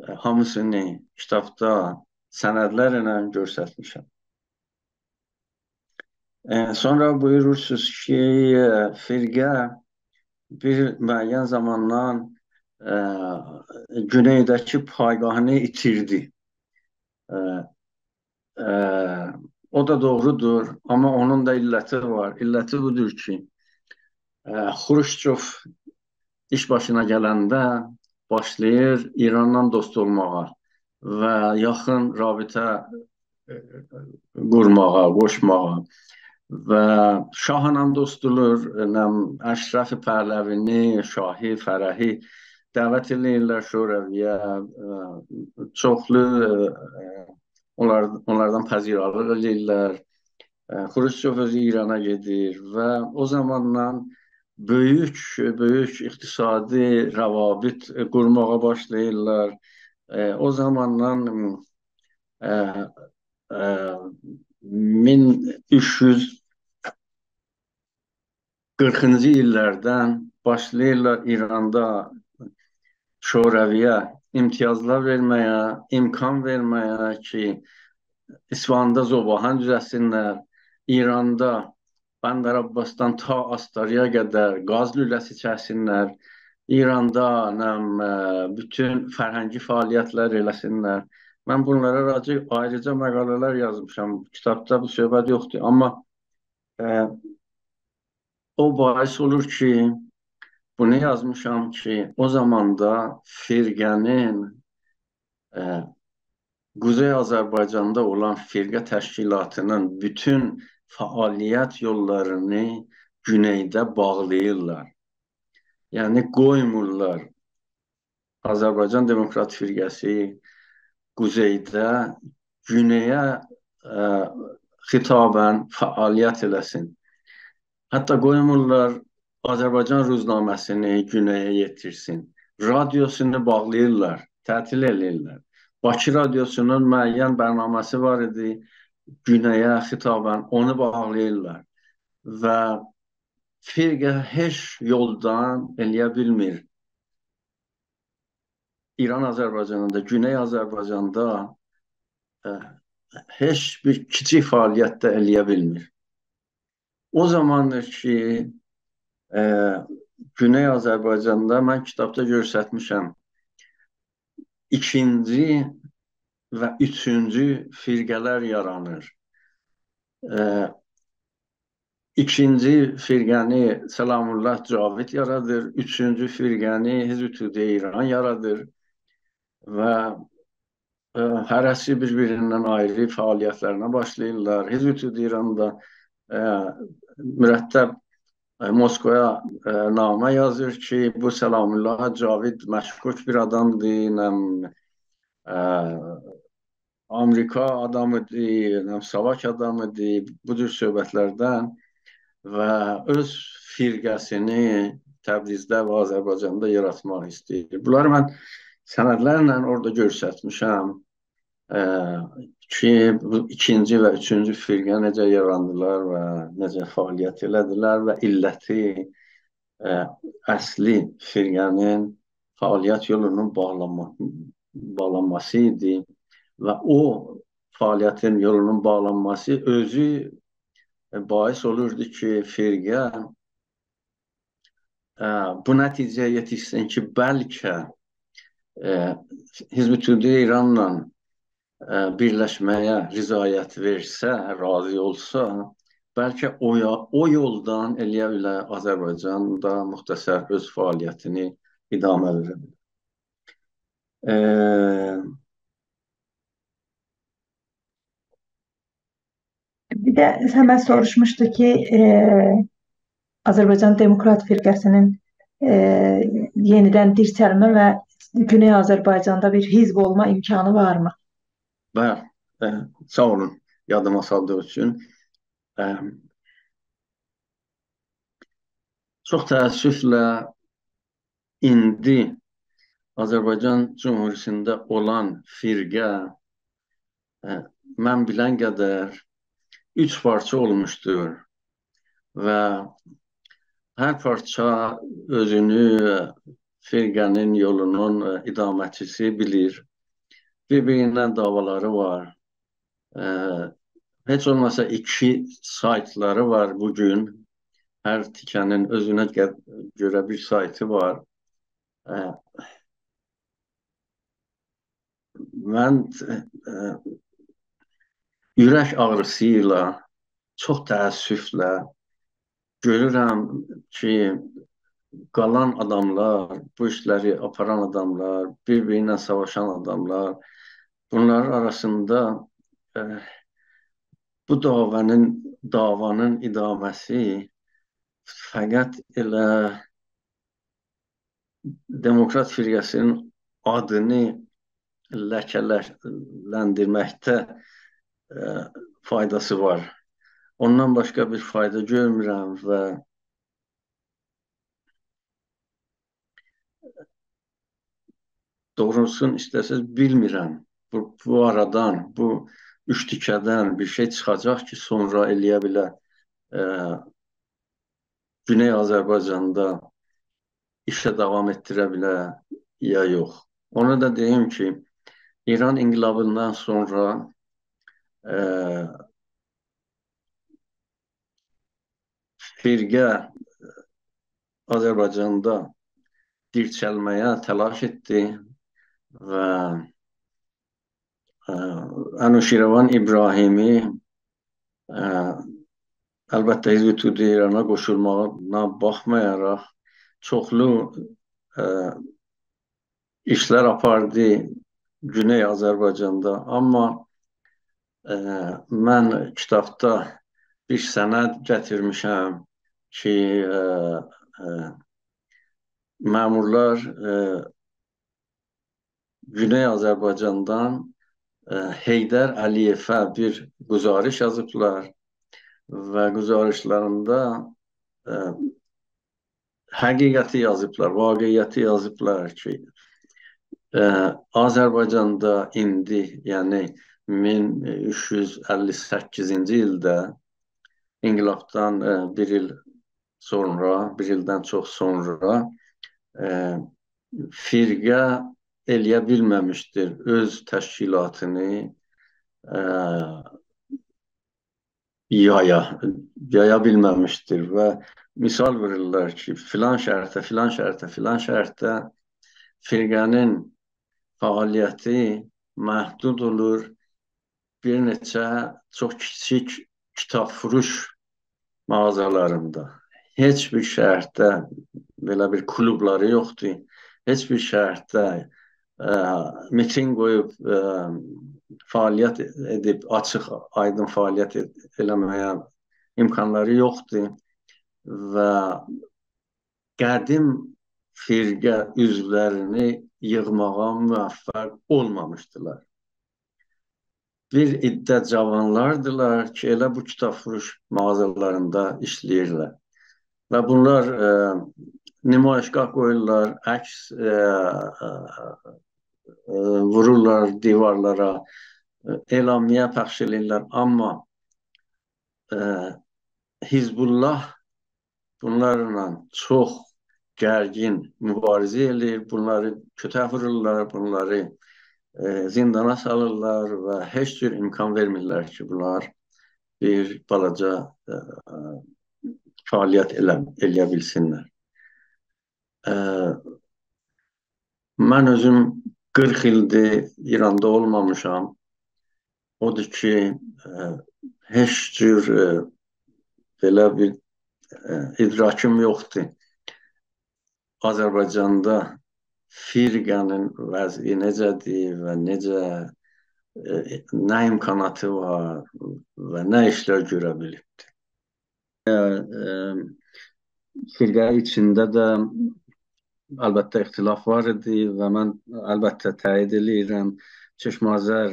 ائ، هامیسینی کیتابدا سندلرله گؤسترمیشم. ائ، سونرا بویورورسونوز کی، ائ، فرقه بیر معین زاماندان، ائ، گونئیده‌کی پایگاهینی ایتیردی. ائ، ائ، او دا دوغرودور، آمما اونون دا علتی وار. علتی بودور کی، ائ، خروشچوف ایش باشینا گلنده باشلاییر ایرانلا دوست اولماغا و یاخین رابطه، ائ، قورماغا، قوشماغا. و شاهلا دوست اولور، نم، اشرف پهلوی‌نی، شاهی، فرحی دعوت ائله‌ییرلر شوروی‌یه، ائ، چوخلو، ائ، اونلار، اونلاردان پذیرارلیق ائله‌ییرلر. ائ، خروشچوف اؤزو ایرانا گئدیر و او زاماندان بؤیوک، بؤیوک اقتصادی روابط، ائ، قورماغا باشلاییرلار. ائ، او زاماندان، ائ، ائ، مین اوچ یوز قیرخینجی ایللردن باشلاییرلار ایراندا شوروی‌یه امتیازلار وئرمه‌یه، امکان وئرمه‌یه کی، اصفهاندا ذوب‌آهن دوزلتسینلر، ایراندا بندرعباسدان تا آستارایا قدر گاز لوله‌سی چکسینلر، ایراندا، نم، ائ، بوتون فرهنگی فعالیتلر ائله‌سینلر. من بونلارا راجع آیریجا مقاله‌لر یازمیشام. کیتابدا بو صحبت یوخدور، آمما، ائ، او باعث اولور کی، بونو یازمیشام کی، او زاماندا فرقه‌نین، ائ، قوزئی آذربایجاندا اولان فرقه تشکیلاتی‌نین بوتون فعالیت یوللارینی گونئیده باغلاییرلار. یعنی، قویمورلار آذربایجان دموکرات فرقه‌سی قوزئیده گونئیه، ائ، خطاباً فعالیت ائله‌سین. حتی قویمورلار آذربایجان روزنامه‌سینی گونئیه یئتیرسین. رادیوسونو باغلاییرلار، تعطیل ائله‌ییرلر. باکی رادیوسونون معین برنامه‌سی وار ایدی، گونئیه خطاباً اونو باغلاییرلار. و فرقه هئچ یولدان ائله‌یه بیلمیر ایران آذربایجانیندا، گونئی آذربایجاندا، ائ، هئچ بیر کیچیک فعالیت ده ائله‌یه بیلمیر. او زاماندیر کی، ائ، گونئی آذربایجاندا من کیتابدا گؤسترمیشم، ایکینجی و اوچونجو فرقه‌لر یارانیر. ائ، ایکینجی فرقه‌نی سلام‌الله جاوید یارادیر، اوچونجو فرقه‌نی حزب توده ایران یارادیر و، ائ، هره‌سی بیر-بیریندن آیری فعالیتلرینه باشلاییرلار. حزب توده ایران دا، ائ، مرتب، ائ، موسکوایا، ائ، نامه یازیر کی، بو سلام‌الله جاوید مشکوک بیر آدامدیر، نم، ائ، آمریکا آدامیدی، نم، ساواک آدامیدی، بو جور صحبتلردن و اؤز فرقه‌سینی تبریزده و آذربایجاندا یاراتماق ایسته‌ییر. بونلاری من سندلرله اورادا گؤسترمیشم، ائ، کی، بو ایکینجی و اوچونجو فرقه نئجه یاراندیلار و نئجه فعالیت ائله‌دیلر و علتی، ائ، اصلی فرقه‌نین فعالیت یولونون باغلانما-، باغلانماسی ایدی و او فعالیتین یولونون باغلانماسی اؤزو، ائ، باعث اولوردو کی، فرقه ائ، بو نتیجه‌یه یئتیشسین کی، بلکه، ائ، حزب توده ایرانلا، ائ، بیرلشمه‌یه رضایت وئرسه، راضی اولسا، بلکه او یا-، او یولدان ائله‌یه بیلر آذربایجاندا مختصر اؤز فعالیتینی ادامه وئره بیلر. ائ، بیر ده سمد سوروشموشدو کی، ائ، آذربایجان دموکرات فرقه‌سینین، ائ، یئنیدن دیرچلمه و گونئی آذربایجاندا بیر حزب اولما امکانی وارمی؟ بلی، ائ، ساغ اولون، یادیما سالدیغی اوچون. ائ، چوخ تأسفله ایندی آذربایجان جمهوریتینده اولان فرقه، ائ، من بیلن قدر اوچ پارچا اولموشدور و هر پارچا اؤزونو، ائ، فرقه‌نین یولونون، ائ، ادامه‌چیسی بیلیر. بیر-بیرینن دعوالاری وار. ائ، هئچ اولماسا ایکی سایتلاری وار بو گون. هر تیکه‌نین اؤزونه گه-، گؤره بیر سایتی وار. ائ، من، ائ، اورک آغریسی ایله، چوخ تأسفله گؤرورم کی، قالان آداملار، بو ایشلری آپاران آداملار، بیر-بیری ایله ساواشان آداملار، بونلارین آراسیندا، ائ، بو دعوانین، دعوانین ادامه‌سی فقط ائله دموکرات فرقه‌سینین آدینی لکه‌لندیرمکده، ائ، فایداسی وار. اوندان باشقا بیر فایدا گؤرمورم و دوغروسونو ایسته‌سز بیلمیرم. بو، بو آرادان، بو اوچ تیکه‌دن بیر شئی چیخاجاق کی، سونرا ائله‌یه بیله، ائ، گونئی آذربایجاندا ایشه داوام ائتدیره بیله یا یوخ. اونو دا دئییم کی، ایران انقلابیندان سونرا، ائ، فرقه آذربایجاندا دیرچلمه‌یه تلاش ائتدی و، ائ، انوشیروان ابراهیمی، ائ، البته، حزب توده ایرانا قوشولماغینا باخمایاراق چوخلو، ائ، ایشلر آپاردی گونئی آذربایجاندا. آمما، ائ، من کیتابدا بیر سند گتیرمیشم کی، ائ، ائ، مأمورلار، ائ، گونئی آذربایجاندان، ائ، حیدر علی‌یئوه بیر گزارش یازیبلار و گزارشلرینده، ائ، حقیقتی یازیبلار، واقعیتی یازیبلار کی، ائ، آذربایجاندا ایندی، یعنی مین اوچ یوز اللی سککیزینجی ایلده، انقلابدان، ائ، بیر ایل سونرا، بیر ایلدن چوخ سونرا، ائ، فرقه ائله‌یه بیلمه‌میشدیر اؤز تشکیلاتینی، ائ، یایا، یایا بیلمه‌میشدیر و مثال وورورلار کی، فلان شهرده، فلان شهرده، فلان شهرده فرقه‌نین فعالیتی محدود اولور بیر نئچه چوخ کیچیک کیتاب‌فروش مغازالاریندا. هئچ بیر شهرده بئله بیر کلوبلاری یوخدور. هئچ بیر شهرده، ائ، میتینگ قویوب، ائ، فعالیت ائدیب، آچیق، آیدین فعالیت ائد-، ائله‌مه‌یه امکانلاری یوخدور و قدیم فرقه عضولرینی ییغماغا موفق اولمامیشدیلار. بیر عده جاوانلاردیلار کی، ائله بو کیتاب‌فروش مغازالاریندا ایشله‌ییرلر. و بونلار، ائ، نمایشگاه قویورلار، عکس، ائ، ائ، ائ، وورورلار دیوارلارا، ائ، اعلامیه پخش ائله‌ییرلر. آمما، ائ، حزب‌الله بونلارلا چوخ گرگین مبارزه ائله‌ییر، بونلاری کؤتک وورورلار، بونلاری، ائ، زیندانا سالیرلار و هئچ جور امکان وئرمیرلر کی، بونلار بیر بالاجا، ائ، فعالیت ائله-، ائله‌یه بیلسینلر. ائ، من اؤزوم قیرخ ایلدیر ایراندا اولمامیشام. اودور کی، ائ، هئچ جور، ائ، بئله بیر، ائ، ادراکیم یوخدور. آذربایجاندا فرقه‌نین وضعی نئجه‌دیر و نئجه، ائ، نه امکاناتی وار و نه ایشلر گؤره بیلیبدیر. ائ، ائ، فرقه ایچینده ده البته اختلاف وار ایدی و من البته تأیید ائله‌ییرم. چشم آذر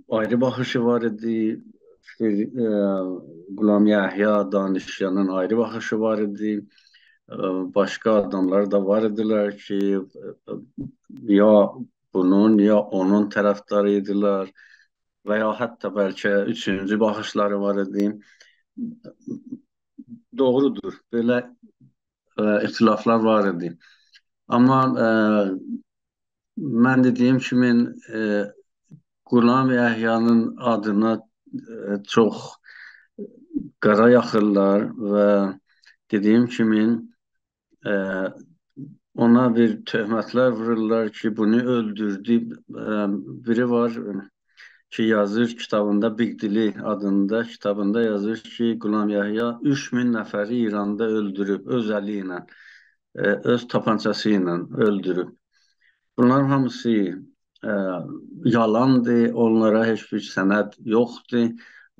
آیری باخیشی وار ایدی، فر-، ائ، غلام یحیی دانشیانین آیری باخیشی وار ایدی. ائ، باشقا آداملار دا وار ایدیلر کی، ائ، یا بونون، یا اونون طرفداری ایدیلر و یا حتی بلکه اوچونجو باخیشلاری وار ایدی. دوغرودور، بئله، ائ، اختلافلار وار ایدی. آمما، ائ، من دئدیگیم کیمی، ائ، غلام یحیی‌نین آدینا، ائ، چوخ قارا یاخیرلار و دئدیگیم کیمی، ائ، اونا بیر تهمتلر وورورلار کی، بونو اؤلدوردو. ائ، بیری وار کی، یازیر کیتابیندا، بیگ دیلی آدیندا کیتابیندا یازیر کی، غلام یحیی اوچ مین نفری ایراندا اؤلدوروب، اؤز الی ایله، ائ، اؤز تاپانچاسی ایله اؤلدوروب. بونلار هامیسی، ائ، یالاندیر، اونلارا هئچ بیر سند یوخدور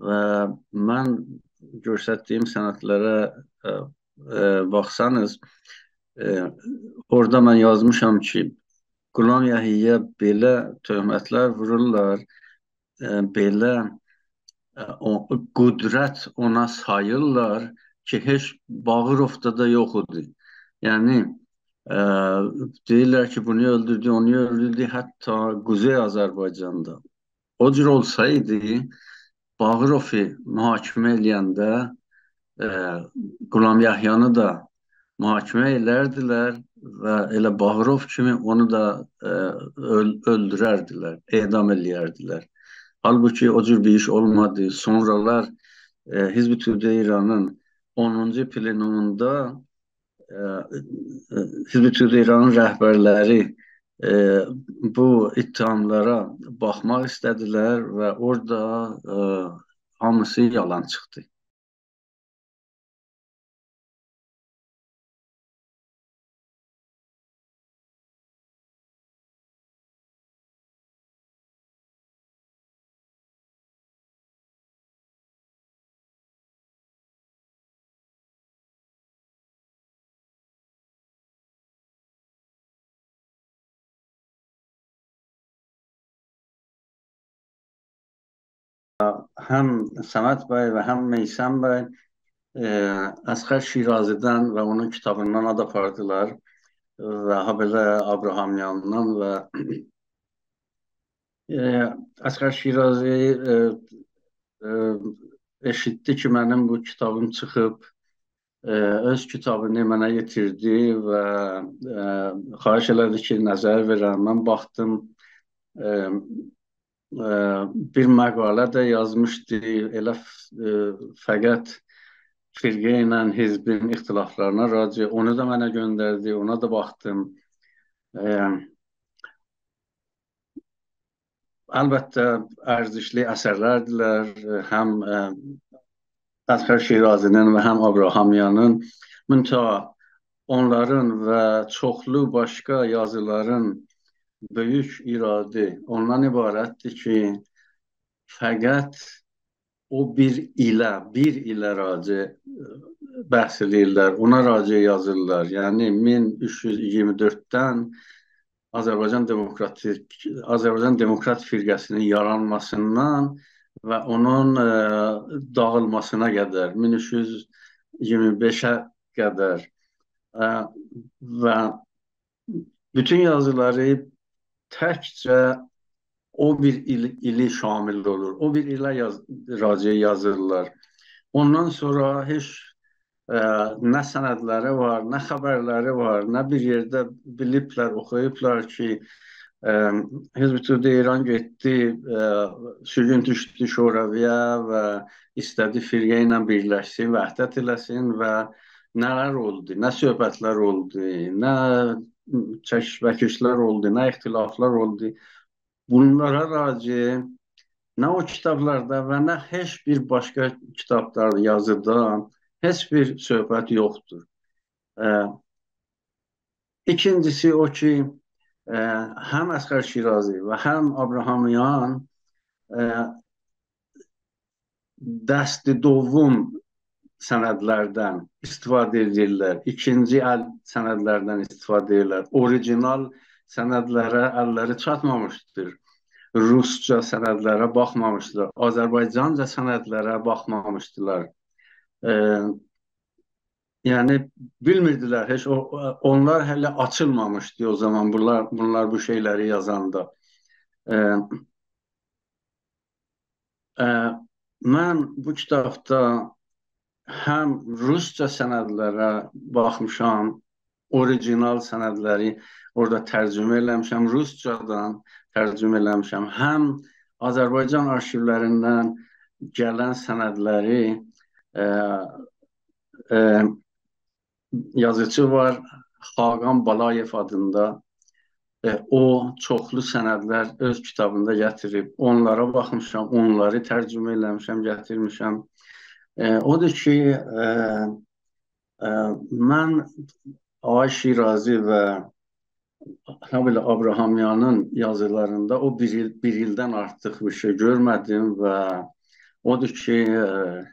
و من گؤستردیگیم سندلره، ائ، ائ، باخسانیز، ائ، اورادا من یازمیشام کی، غلام یحیی‌یه بئله تهمتلر وورورلار، ائ، بئله، ائ، او، قدرت اونا ساییرلار کی، هئچ باغروفدا دا یوخ ایدی. یعنی، ائ، دئییرلر کی، بونو اؤلدوردو، اونو اؤلدوردو، حتی قوزئی آذربایجاندا. او جور اولسایدی، باغروفو محاکمه ائله‌ینده، ائ، غلام یحیی‌نی ده محاکمه ائلردیلر و ائله باغروف کیمی اونو دا، ائ، اؤل-، اؤلدورردیلر، اعدام ائله‌یردیلر. حالبوکی او جور بیر ایش اولمادی. سونرالار، ائ، حزب توده ایرانین اونونجو پلنوموندا، ائ، ائ، حزب توده ایرانین رهبرلری، ائ، بو اتهاملارا باخماق ایسته‌دیلر و اورادا، ائ، هامیسی یالان چیخدی. هم صمد بی و هم میثم بی، ائ، اصغر شیرازی‌دن و اونون کیتابیندان آد آپاردیلار و هابئله ابراهامیانی‌دان و، ائ، اصغر شیرازی، ائ، ائ، ائشیتدی کی، منیم بو کیتابیم چیخیب، ائ، اؤز کیتابینی منه یئتیردی و، ائ، خواهش ائله‌دی کی، نظر وئرم. من باخدیم، ائ، ائ، بیر مقاله ده یازمیشدی، ائله ف-، ائ، فقط فرقه ایله حزبین اختلافلارینا راجع، اونو دا منه گؤندردی، اونا دا باخدیم. ائ، البته، ارزشلی اثرلردیلر، هم، ائ، اصغر شیرازی‌نین و هم ابراهامیانی‌نین. منتها اونلارین و چوخلو باشقا یازیلارین بؤیوک ایرادی اوندان عبارتدیر کی، فقط او بیر ایله، بیر ایله راجع، ائ، بحث ائله‌ییرلر، اونا راجع یازیرلار. یعنی، مین اوچ یوز ایگیرمی دؤرددن آذربایجان دموکراتیک، آذربایجان دموکرات فرقه‌سی‌نین یارانماسیندان و اونون، ائ، داغیلماسینا قدر، مین اوچ یوز ایگیرمی بئشه قدر، ائ، و بوتون یازیلاری تکجه او بیر ایل، ایلی شامل اولور. او بیر ایله یاز-، راجع یازیرلار. اوندان سونرا هئچ، ائ، نه سندلری وار، نه خبرلری وار، نه بیر یئرده بیلیبلر، اوخویوبلار کی، ائ، حزب توده ایران گئتدی، ائ، سورگون دوشدو شوروی‌یه و ایسته‌دی فرقه ایله بیرلشسین، وحدت ائله‌سین و نه‌لر اولدو، نه صحبت‌لر اولدو، نه کشمکش‌لر اولدو، نه اختلاف‌لار اولدو. بونلارا راجع نه او کیتابلاردا و نه هئچ بیر باشقا کیتابدا، یازیدا هئچ بیر صحبت یوخدور. ائ، ایکینجیسی او کی، ائ، هم اصغر شیرازی و هم آبراهامیان، ائ، دست دوم سندلردن استفاده ائدیرلر، ایکینجی ال سندلردن استفاده ائدیرلر. اوریجینال سندلره اللری چاتمامیشدیر. روسجا سندلره باخمامیشدیلار، آذربایجانجا سندلره باخمامیشدیلار. ائ، یعنی، بیلمیردیلر هئچ، او، اونلار هله آچیلمامیشدی او زامان، بونلار، بونلار بو شئیلری یازاندا. ائ، ائ، من بو کیتابدا هم روسجا سندلره باخمیشام، اوریجینال سندلری اورادا ترجمه ائله‌میشم، روسجادان ترجمه ائله‌میشم، هم آذربایجان آرشیولریندن گلن سندلری، ائ، ائ، یازیچی وار، خاقان بالایئو آدیندا. ائ، او چوخلو سندلر اؤز کیتابیندا گتیریب، اونلارا باخمیشام، اونلاری ترجمه ائله‌میشم، گتیرمیشم. ائ، اودور کی، ائ، ائ، من آقای شیرازی و هابئله آبراهامیانین یازیلاریندا او بیر ایل، بیر ایلدن آرتیق بیر شئی گؤرمه‌دیم و اودور کی، ائ،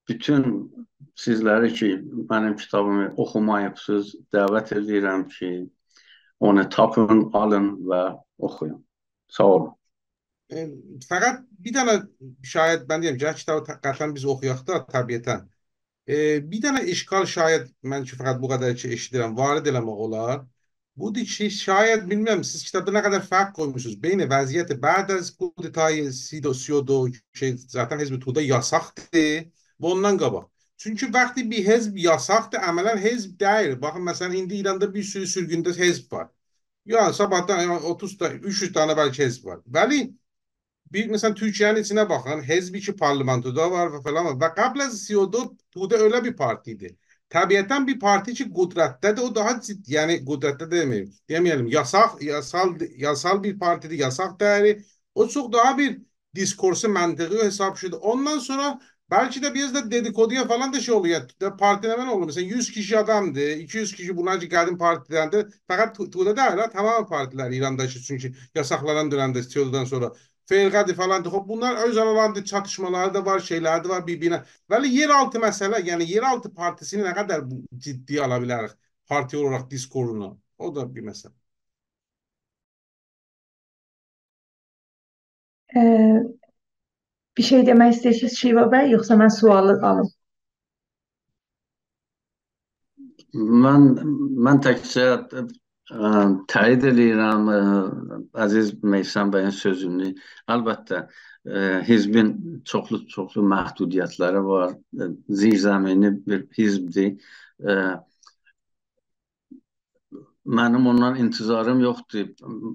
بوتون سیزلری کی، منیم کیتابیمی اوخوماییبسینیز، دعوت ائدیرم کی، اونو تاپین، آلین و اوخویون. ساغ اولون. ائ، فقط بیر دنه، شاید، من دئیم، گرک کیتابی ط-، قطعاً بیز اوخویاق دا، طبیعتاً. ائ، بیر دنه اشکال، شاید، من کی فقط بو قدر کی ائشیدیرم، وارد ائله‌مک اولار. بودور کی، شاید، بیلمیرم، سیز کیتابدا نه قدر فرق قویموسونوز بین وضعیت بعد از کودتای سی و دو، سی و دو کی، ذاتاً حزب توده یاساقدیر، و اوندان قاباق. چونکی وقتی بیر حزب یاساقدیر، عملاً حزب دئییل. باخین، مثلاً، ایندی ایراندا بیر سورو سورگونده حزب وار. یعنی، صاباحدان، یعنی، اوتوز تا، اوچ یوز دنه بلکه حزب وار. ولی بیر، مثلاً، تورکیه‌نین ایچینه باخین، حزبی کی پارلامنتودا وار و فلان وار. و قبل از سی و دو توده ائله بیر پارتی ایدی. طبیعتاً بیر پارتی کی قدرتده‌دیر، او داها جدی، یعنی قدرتده دئمه‌ییم، دئمه‌یه‌لیم، یاساق، یاسال، یاسال بیر پارتیدیر، یاساق دئییری. او چوخ داها بیر دیسکورسو، منطقی حساب شدی. اوندان سونرا بلکه ده بیر آز دا ددیکودویا فلان دا شئی اولور. یعنی، ده پارتی نه اولور؟ مثلاً، یوز کیشی آدامدیر، ایکی یوز کیشی بونلار کی قدیم پارتیدندیر. فقط تو-، توده دئییل ها، تمام پارتیلر ایراندا کی، چونکی یاساقلانان دؤنمده، سی و دودان سونرا فرقه‌دیر فلاندیر. خوب، بونلار اؤز آرالاریندا چاتیشمالاری دا وار، شئیلری ده وار بیر-بیرینه. ولی یئرآلتی مسئله، یعنی یئرآلتی پارتیسینی نه قدر بو جدی‌یه آلا بیلریک پارتی اولاراق دیسکورسونو؟ او دا بیر مسئله. ائ، بیر شئی دئمک ایسته‌ییرسینیز، شیوا بی، یوخسا من سؤالی آلیم؟ من، من تکجه، ائ، تأیید ائله‌ییرم، ائ، عزیز میثم بیین سؤزونو. البته، ائ، حزبین چوخلو، چوخلو محدودیت‌لری وار. ائ، زیرزمینی بیر حزبدیر. ائ، منیم اوندان انتظاریم یوخدور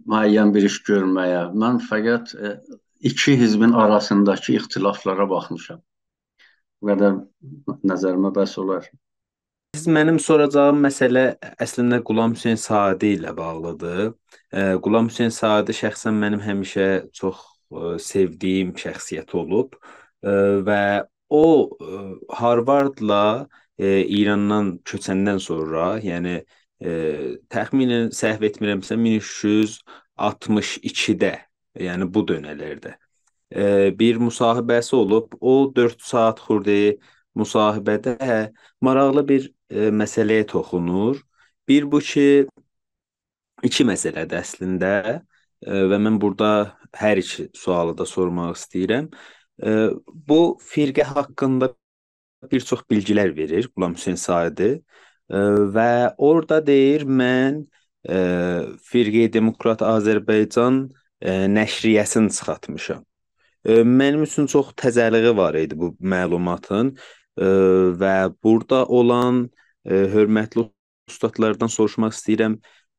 معین بیر ایش گؤرمه‌یه. من فقط، ائ، ایکی حزبین آراسینداکی اختلاف‌لارا باخمیشام. بو قدر نظریمه بس اولار. سیز، منیم سوراجاغیم مسئله اصلینده غلام حسین ساعدی ایله باغلیدیر. ائ، غلام حسین ساعدی شخصاً منیم همیشه چوخ، ائ، سئودیگیم شخصیت اولوب. ائ، و او، ائ، هارواردلا، ائ، ایراندان کؤچندن سونرا، یعنی، ائ، تخمیناً، سهو ائتمیرمسه، مین اوچ یوز آلتمیش ایکیده، یعنی بو دؤنه‌لرده، ائ، بیر مصاحبه‌سی اولوب. او دؤرد ساعات خوردو مصاحبه‌ده ماراقلی بیر، ائ، مسئله‌یه توخونور. بیر بو کی، ایکی مسئله‌دیر اصلینده، ائ، و من بورادا هر ایکی سؤالی دا سورماق ایسته‌ییرم. ائ، بو فرقه حاقیندا بیر چوخ بیلگی‌لر وئریر غلام حسین ساعدی. ائ، و اورادا دئییر، من، ائ، فرقه‌ی دموکرات آذربایجان، ائ، نشریه‌سینی چیخارتمیشام. ائ، منیم اوچون چوخ تازه‌لیگی وار ایدی بو معلوماتین. ائ، و بورادا اولان، ائ، حؤرمتلی اوستادلاردان سوروشماق ایسته‌ییرم،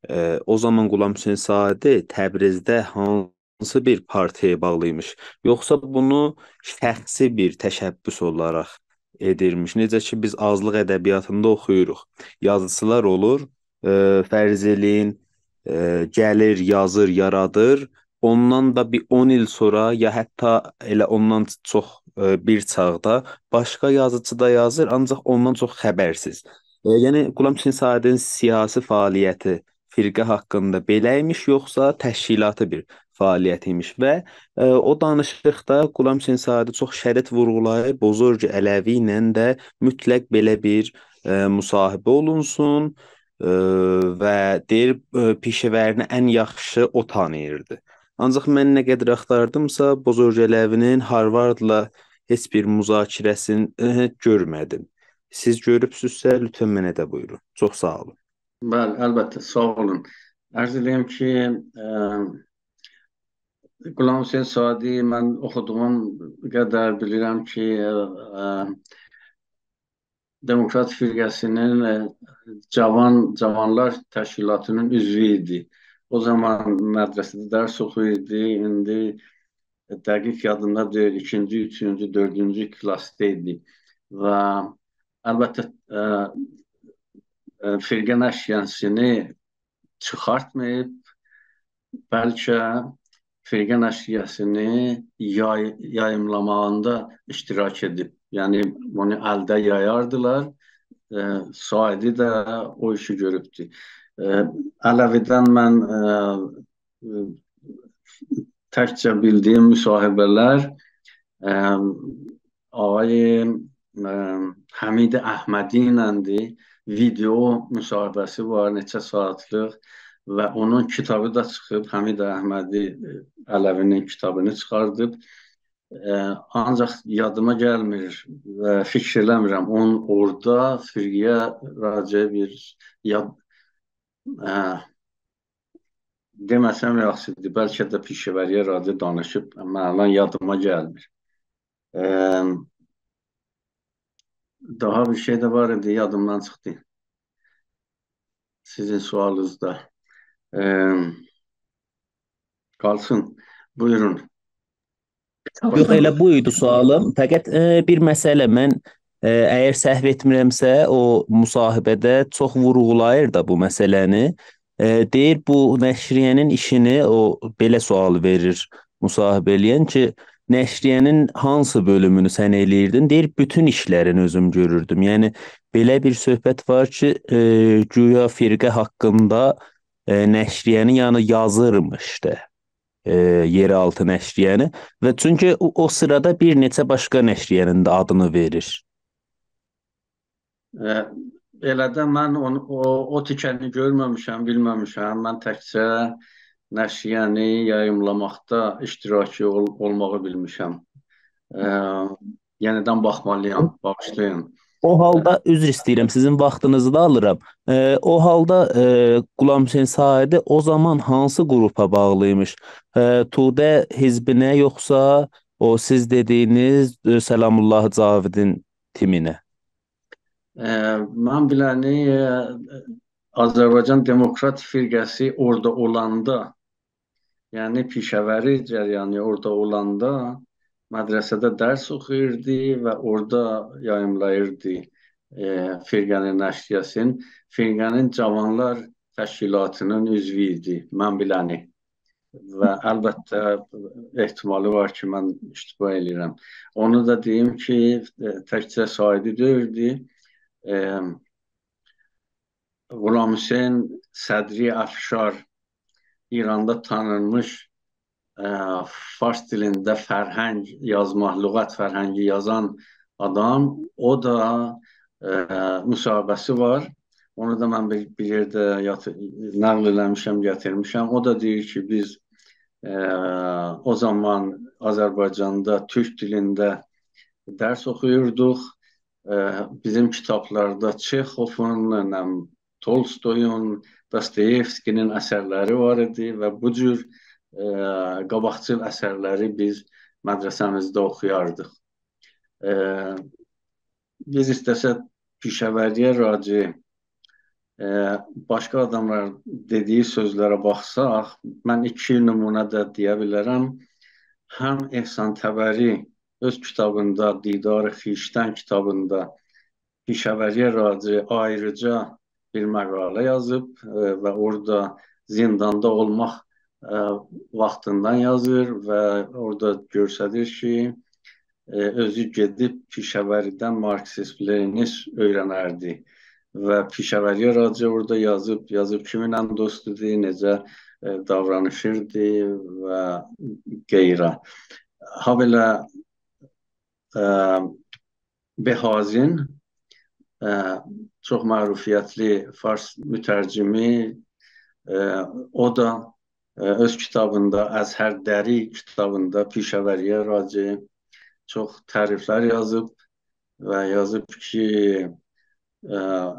ائ، او زامان غلام حسین ساعدی تبریزده هانسی بیر پارتی‌یه باغلی ایمیش؟ یوخسا بونو شخصی بیر تشبث اولاراق، ائدیرمیش. نئجه کی، بیز آزلیق ادبیاتیندا اوخویوروق. یازیچیلار اولور، ائ، فرض ائله‌یین، ائ، گلیر، یازیر، یارادیر. اوندان دا بیر اون ایل سونرا، یا حتی ائله اوندان چوخ، ائ، بیر چاغدا باشقا یازیچی دا یازیر، آنجاق اوندان چوخ خبرسیز. ائ، یعنی، غلام حسین ساعدی‌نین سیاسی فعالیتی فرقه حاقیندا بئله ایمیش، یوخسا تشکیلاتی بیر فعالیت ایمیش؟ و، ائ، او دانیشیقدا غلام حسین ساعدی چوخ شدید وورغولاییر، بزرگ علوی ایله ده مطلق بئله بیر، ائ، مصاحبه اولونسون، ائ، و دئییر، ائ، پیشه‌وری‌نی ان یاخشی او تانیییردی. آنجاق من نه قدر آختاردیمسا، بزرگ علوی‌نین هارواردلا هئچ بیر مذاکره‌سینی، ائ، گؤرمه‌دیم. سیز گؤروبسوزسه، لطفاً منه ده بویورون. چوخ ساغ اولون. بلی، البته، ساغ اولون. عرض ائدئییم کی، ائ، غلام حسین ساعدی، من اوخودوغوم قدر بیلیرم کی، ائ، ائ، دموکرات فرقه‌سی‌نین، ائ، جاوان، جاوانلار تشکیلاتی‌نین عضوو ایدی. او زامان مدرسه‌ده درس اوخویوردو، ایندی دقیق یادیمدا دئییل، ایکینجی، اوچونجو، دؤردونجو کلاسدا ایدی. و البته، ائ، ائ، فرقه نشریه‌سینی چیخارتماییب، بلکه فرقه نشریه‌سینی یای-، یاییملاماغیندا اشتراک ائدیب. یعنی، بونو الده یایاردیلار. ائ، ساعدی ده او ایشی گؤروبدو. ائ، علوی‌دن من، ائ، ائ، تکجه بیلدیگیم مصاحبه‌لر، ائ، آقای، ائ، حمید احمدی ایلندی. ویدئو مصاحبه‌سی وار، نئچه ساعاتلیق و اونون کیتابی دا چیخیب، حمید احمدی، ائ، علوی‌نین کیتابینی چیخاردیب. ائ، آنجاق یادیما گلمیر و فیکیر ائله‌میرم، اون اورادا فرقه‌یه راجع بیر یاد، ائ، دئمه‌سم یاخشیدیر، بلکه ده پیشه‌وری‌یه راجع دانیشیب، من الان یادیما گلمیر. ائ، داها بیر شئی ده وار ایدی، یادیمدان چیخدی. سیزین سؤالینیزدا. ائ، قالسین. بویورون. یوخ، ائله بو ایدی سؤالیم. فقط، ائ، بیر مسئله، من، ائ، اگر سهو ائتمیرمسه، او مصاحبه‌ده چوخ وورغولاییر دا بو مسئله‌نی. ائ، دئییر، بو نشریه‌نین ایشینی، او بئله سؤال وئریر مصاحبه ائله‌ین کی، نشریه‌نین هانسی بؤلومونو سن ائله‌ییردین؟ دئییر، بوتون ایشلرینی اؤزوم گؤروردوم. یعنی، بئله بیر صحبت وار کی، ائ، گویا فرقه حاقیندا، ائ، نشریه‌نی، یعنی یازیرمیشدی، ائ، یئرآلتی نشریه‌نی. و چونکی او، او سیرادا بیر نئچه باشقا نشریه‌نین ده آدینی وئریر. ائ، ائله ده من اون-، او، او تیکه‌نی گؤرمه‌میشم، بیلمه‌میشم. من تکجه نشریه‌نی یاییملاماقدا اشتراکی اول-، اولماغی بیلمیشم. ائ، یئنیدن باخمالییام، باغیشلایین. او حالدا، عذر ایسته‌ییرم، سیزین واختینیزی دا آلیرام. ائ، او حالدا، ائ، غلام حسین ساعدی او زامان هانسی قروپا باغلی ایمیش؟ ائ، توده حزبینه، یوخسا او سیز دئدیگینیز، ائ، سلام‌الله جاویدین تیمینه؟ ائ، من بیله‌نی، ائ، آذربایجان دموکرات فرقه‌سی اورادا اولاندا، یعنی پیشه‌وری جریانی اورادا اولاندا مدرسه‌ده درس اوخویوردو و اورادا یاییملاییردی، ائ، فرقه‌نین نشریه‌سینی. فرقه‌نین جاوانلار تشکیلاتی‌نین عضوو ایدی، من بیله‌نی. و البته، احتمالی وار کی، من اشتباه ائله‌ییرم. اونو دا دئییم کی، ائ، تکجه ساعدی دئییلدی. ائ، غلام حسین صدری افشار، ایراندا تانینمیش، ائ، فارس دیلینده فرهنگ یازما، لغت فرهنگی یازان آدام، او دا، ائ، مصاحبه‌سی وار. اونو دا من بیر، بیر یئرده یات-، نقل ائله‌میشم، گتیرمیشم. او دا دئییر کی، بیز، ائ، او زامان آذربایجاندا تورک دیلینده درس اوخویوردوق. ائ، بیزیم کیتابلاردا چخوفون، نه بیلیم، تولستویون، داستایوفسکی‌نین اثرلری وار ایدی و بو جور، ائ، قاباقجیل اثرلری بیز مدرسه‌میزده اوخویاردیق. ائ، بیز ایسته‌سک پیشه‌وری‌یه راجع، ائ، باشقا آداملار دئدیگی سؤزلره باخساق، من ایکی نمونه ده دئیه بیلرم. هم احسان طبری اؤز کیتابیندا، دیدار خویشتن کیتابیندا پیشه‌وری‌یه راجع آیریجا بیر مقاله یازیب، ائ، و اورادا زینداندا اولماق، ائ، واختیندان یازیر و اورادا گؤستریر کی، ائ، اؤزو گئدیب پیشه‌وری‌دن مارکسیست-لنینیست اؤیرنردی. و پیشه‌وری‌یه راجع اورادا یازیب، یازیب کیمینله دوست ایدی، نئجه، ائ، داورانیشیردی و غیره. هابئله، ائ، بهازین، ائ، چوخ معروفیتلی فارس مترجمی، ائ، او دا، ائ، اؤز کیتابیندا، اظهر دری کیتابیندا پیشه‌وری‌یه راجع چوخ تعریفلر یازیب و یازیب کی، ائ،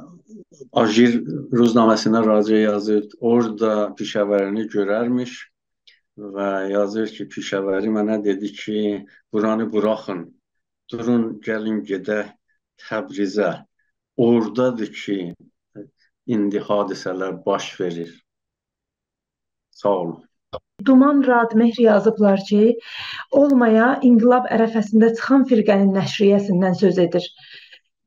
آژیر روزنامه‌سینه راجع یازیب، اورادا پیشه‌ورینی گؤررمیش و یازیر کی، پیشه‌وری منه دئدی کی، «بورانی بوراخین، دورون، گلین گئدک تبریزه. اورادادیر کی، ایندی حادثه‌لر باش وئریر.» ساغ اولون. دومان رادمهر یازیبلار کی، اولمایا انقلاب عرفه‌سینده چیخان فرقه‌نین نشریه‌سیندن سؤز ائدیر.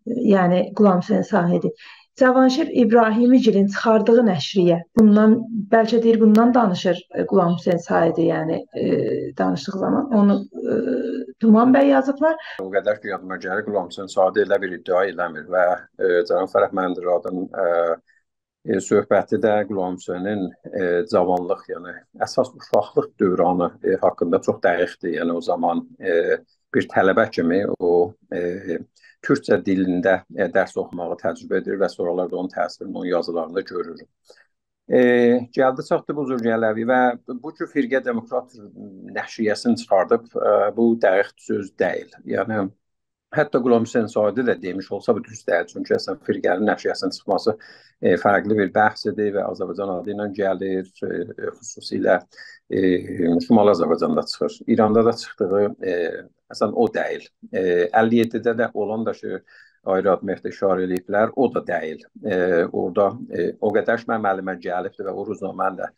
یعنی غلام حسین ساعدی. جوانشیر ابراهیمی‌گیلین چیخاردیغی نشریه. بوندان، بلکه دئییر، بوندان دانیشیر، ائ، غلام حسین ساعدی، یعنی، ائ، دانیشدیغی زامان اونو، ائ، دومان بی یازیبلار. او قدر کی، یادیما گلیر، غلام حسین ساعدی ائله بیر ادعا ائله‌میر و، ائ، جناب فرهمندرادین، ائ، ائ، صحبتی ده غلام حسینین، ائ، جاوانلیق، یعنی اساس اوشاقلیق دورانی، ائ، حاقیندا چوخ دقیقدیر. یعنی او زامان، ائ، بیر طلبه کیمی او، ائ، تورکجه دیلینده، ائ، درس اوخوماغی تجربه ائدیر و سونرالار دا اونون تأثیرینی اونون یازیلاریندا گؤرور. ائ، گلدی چاتدی بزرگ علوی و بو کی فرقه دموکرات نشریه‌سینی چیخاردیب، ائ، بو دقیق سؤز دئییل. یعنی حتی غلام حسین ساعدی ده دئمیش اولسا، بو دوز دئییل. چونکی اصلاً فرقه‌نین نشریه‌سینین چیخماسی، ائ، فرقلی بیر بحث ایدی و آذربایجان آدی ایله گلیر، ائ، خصوصیله، ائ، شمالی آذربایجاندا چیخیر. ایراندا دا چیخدیغی، ائ، اصلاً او دئییل. ائ، اللی یئددیده ده اولان دا کی، آقای رادمهر ده اشاره ائله‌ییبلر، او دا دئییل. ائ، اورادا، ائ، او قدر کی منیم الیمه گلیبدی و او روزنامه‌نین ده،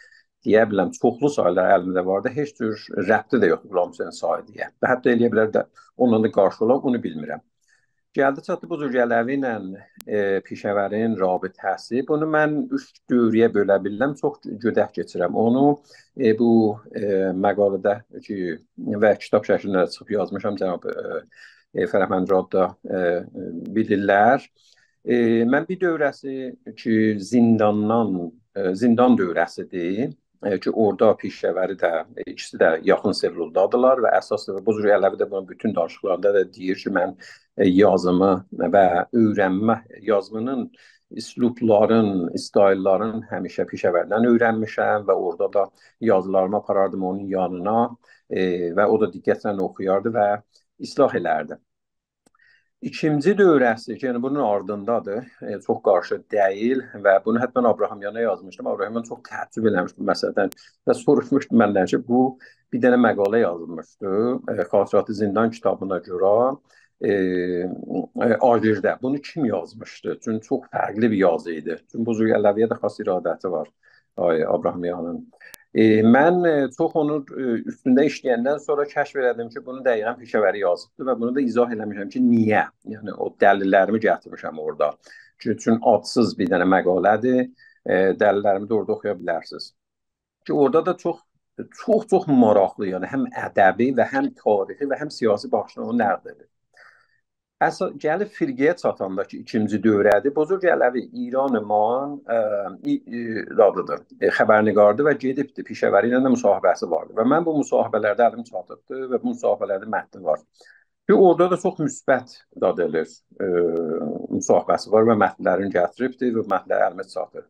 دئیه بیلرم، چوخلو سایلار الیمده واردی. هئچ جور ربطی ده یوخ غلام حسین ساعدی‌یه. و حتی ائلیه بیلر ده اونونلا دا قارشی اولا، اونو بیلمیرم. گلدی چاتدی بزرگ علوی ایله، ائ، پیشه‌وری‌نین رابطه‌سی. بونو من اوچ دؤوره‌یه بؤله بیلرم، چوخ گؤدک کئچیرم. اونو، ائ، بو، ائ، مقاله‌ده کی، و کیتاب شکلینده ده چیخیب یازمیشام، جناب، ائ، ائ، فرهمندراد دا، ائ، بیلیرلر. ائ، من بیر دؤوره‌سی کی، زینداندان، ائ، زیندان دؤوره‌سیدیر. ائ، کی، اورادا پیشه‌وری ده، ائ، ایکیسی ده یاخین سلولدادیرلار و اساس دا بزرگ علوی ده بونون بوتون دانیشیقلاریندا دا دئییر کی، من، ائ، یازیمی و اؤیرنمه، یازیمینین اسلوبلارین، استایللارین همیشه پیشه‌وری‌دن اؤیرنمیشم و اورادا دا یازیلاریمی آپاراردیم اونون یانینا، ائ، و او دا دقتله اوخویاردی و اصلاح ائلردی. ایکینجی دؤوره‌سی کی، یعنی بونون آردیندادیر، ائ، چوخ قارشی دئییل و بونو حتی من ابراهیمیانا یازمیشدیم. ابراهیمیان چوخ تعجب ائله‌میشدی مسئله‌دن و سوروشموشدو مندن کی، بو بیر دنه مقاله یازمیشدی، ائ، خاطرات زندان کیتابینا گؤره، ائ، ائ، آژیرده. بونو کیم یازمیشدی؟ چونکی چوخ فرقلی بیر یازی ایدی. چونکی بزرگ علوی‌یه ده خاص ارادتی وار، آقای ابراهیمیانین. ائ، من، ائ، چوخ اونون، ائ، اوستونده ایشله‌یندن سونرا کشف ائله‌دیم کی، بونو دقیقاً پیشه‌وری یازیبدی و بونو دا ایضاح ائله‌میشم کی، نییه؟ یعنی، او دلیل‌لریمی گتیرمیشم اورادا. چونکی، چونکی آدسیز بیر دنه مقاله‌دیر. ائ، دلیل‌لریمی ده اورادا اوخویا بیلرسینیز. کی، اورادا دا چوخ، چوخ، چوخ ماراقلی، یعنی هم ادبی و هم تاریخی و هم سیاسی باخیشدان اونو نقد ائدیر. اسا-، گلیب فرقه‌یه چاتاندا کی، ایکینجی دؤوره‌دیر. بزرگ علوی ایران مان، ائ، ای-، ای-، آدیدیر، ائ، خبرنگاردیر و گئدیبدی، پیشه‌وری ایله ده مصاحبه‌سی واردی. و من بو مصاحبه‌لرده الیم چاتیبدی و بو مصاحبه‌لرده متنی وار. کی، اورادا دا چوخ مثبت زاد ائله‌ییر، ائ، مصاحبه‌سی وار و متن‌لرینی گتیریبدی و متن‌لری الیمیزه چاتیر.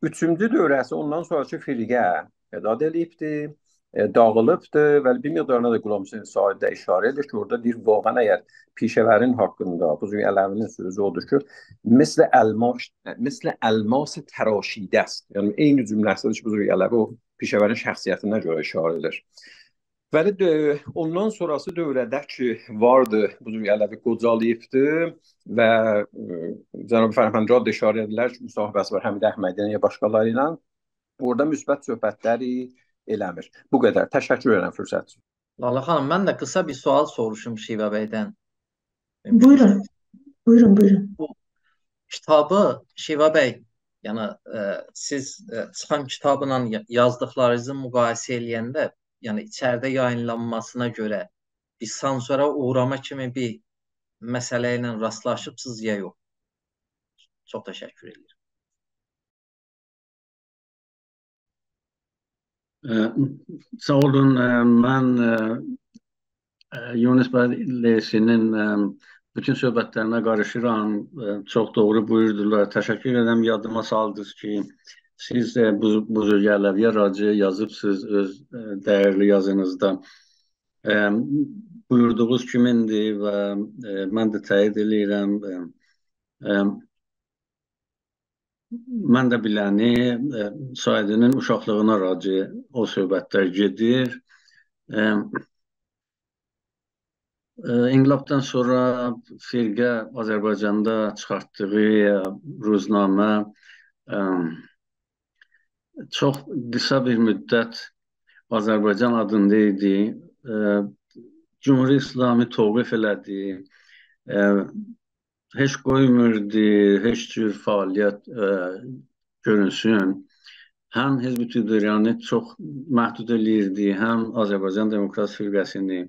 اوچونجو دؤوره‌سی اوندان سونراکی فرقه زاد ائله‌ییبدی، ائ، داغیلیبدی و بیر مقدارینا دا غلام حسین ساعدی ده اشاره ائدیر کی، اورادا دئییر، واقعاً اگر پیشه‌وری‌نین حاقیندا بزرگ علوی‌نین سؤزو اودور کی، مثل الماس، مثل الماس تراشیده است. یعنی، عینی جمله‌سی‌دیر کی، بزرگ علوی او پیشه‌وری‌نین شخصیتینه گؤره اشاره ائدیر. ولی ده، اوندان سونراسی دؤوره‌ده کی واردی، بزرگ علوی قوجالاییبدی و، ائ، جناب فرهمندراد دا اشاره ائدیرلر کی، مصاحبه‌سی وار حمید احمدی‌ینن یا باشقالاری ایله. اورادا مثبت صحبت‌لری ائله‌میر. بو قدر. تشکر ائدیرم فرصت اوچون. لاله خانیم، من ده قیسا بیر سؤال سوروشوم شیوا بیدن. مومکون؟ بویورون. بویورون، بویورون. بو کیتابی، شیوا بی، یعنی، ائ، سیز، ائ، چیخان کیتابلا یا-، یازدیقلارینیزی مقایسه ائله‌ینده، یعنی ایچریده یایینلانماسینا گؤره بیر سانسورا اوغراما کیمی بیر مسئله ایله راستلاشیبسینیز یا یوخ؟ چوخ تشکر ائدیرم. ائ، ساغ اولون. ائ، من، ائ، ائ، یونس بی لئیسی‌نین، ائ، بوتون صحبت‌لرینه قاریشیرام. ائ، چوخ دوغرو بویوردولار. تشکر ائدیرم، یادیما سالدینیز کی، سیز، ائ، بو، بزرگ علوی‌یه راجع یازیبسینیز اؤز، ائ، دیرلی یازینیزدا. ائ، بویوردوغونوز کیمیندیر و، ائ، من ده تأیید ائله‌ییرم. ائ، ائ، من ده بیلنی، ائ، سایدی‌نین اوشاقلیغینا راجع او صحبت‌لر گئدیر. ائ، ائ، انقلابدان سونرا فرقه آذربایجاندا چیخارتدیغی، ائ، روزنامه، ائ، چوخ قیسا بیر مدت آذربایجان آدیندا ایدی. ائ، جمهوری اسلامی توقیف ائله‌دی. ائ، هئچ قویموردو، هئچ جور فعالیت، ائ، گؤرونسون. هم حزب توده‌ایرانی چوخ محدود ائله‌ییردی، هم آذربایجان دموکرات فرقه‌سینی.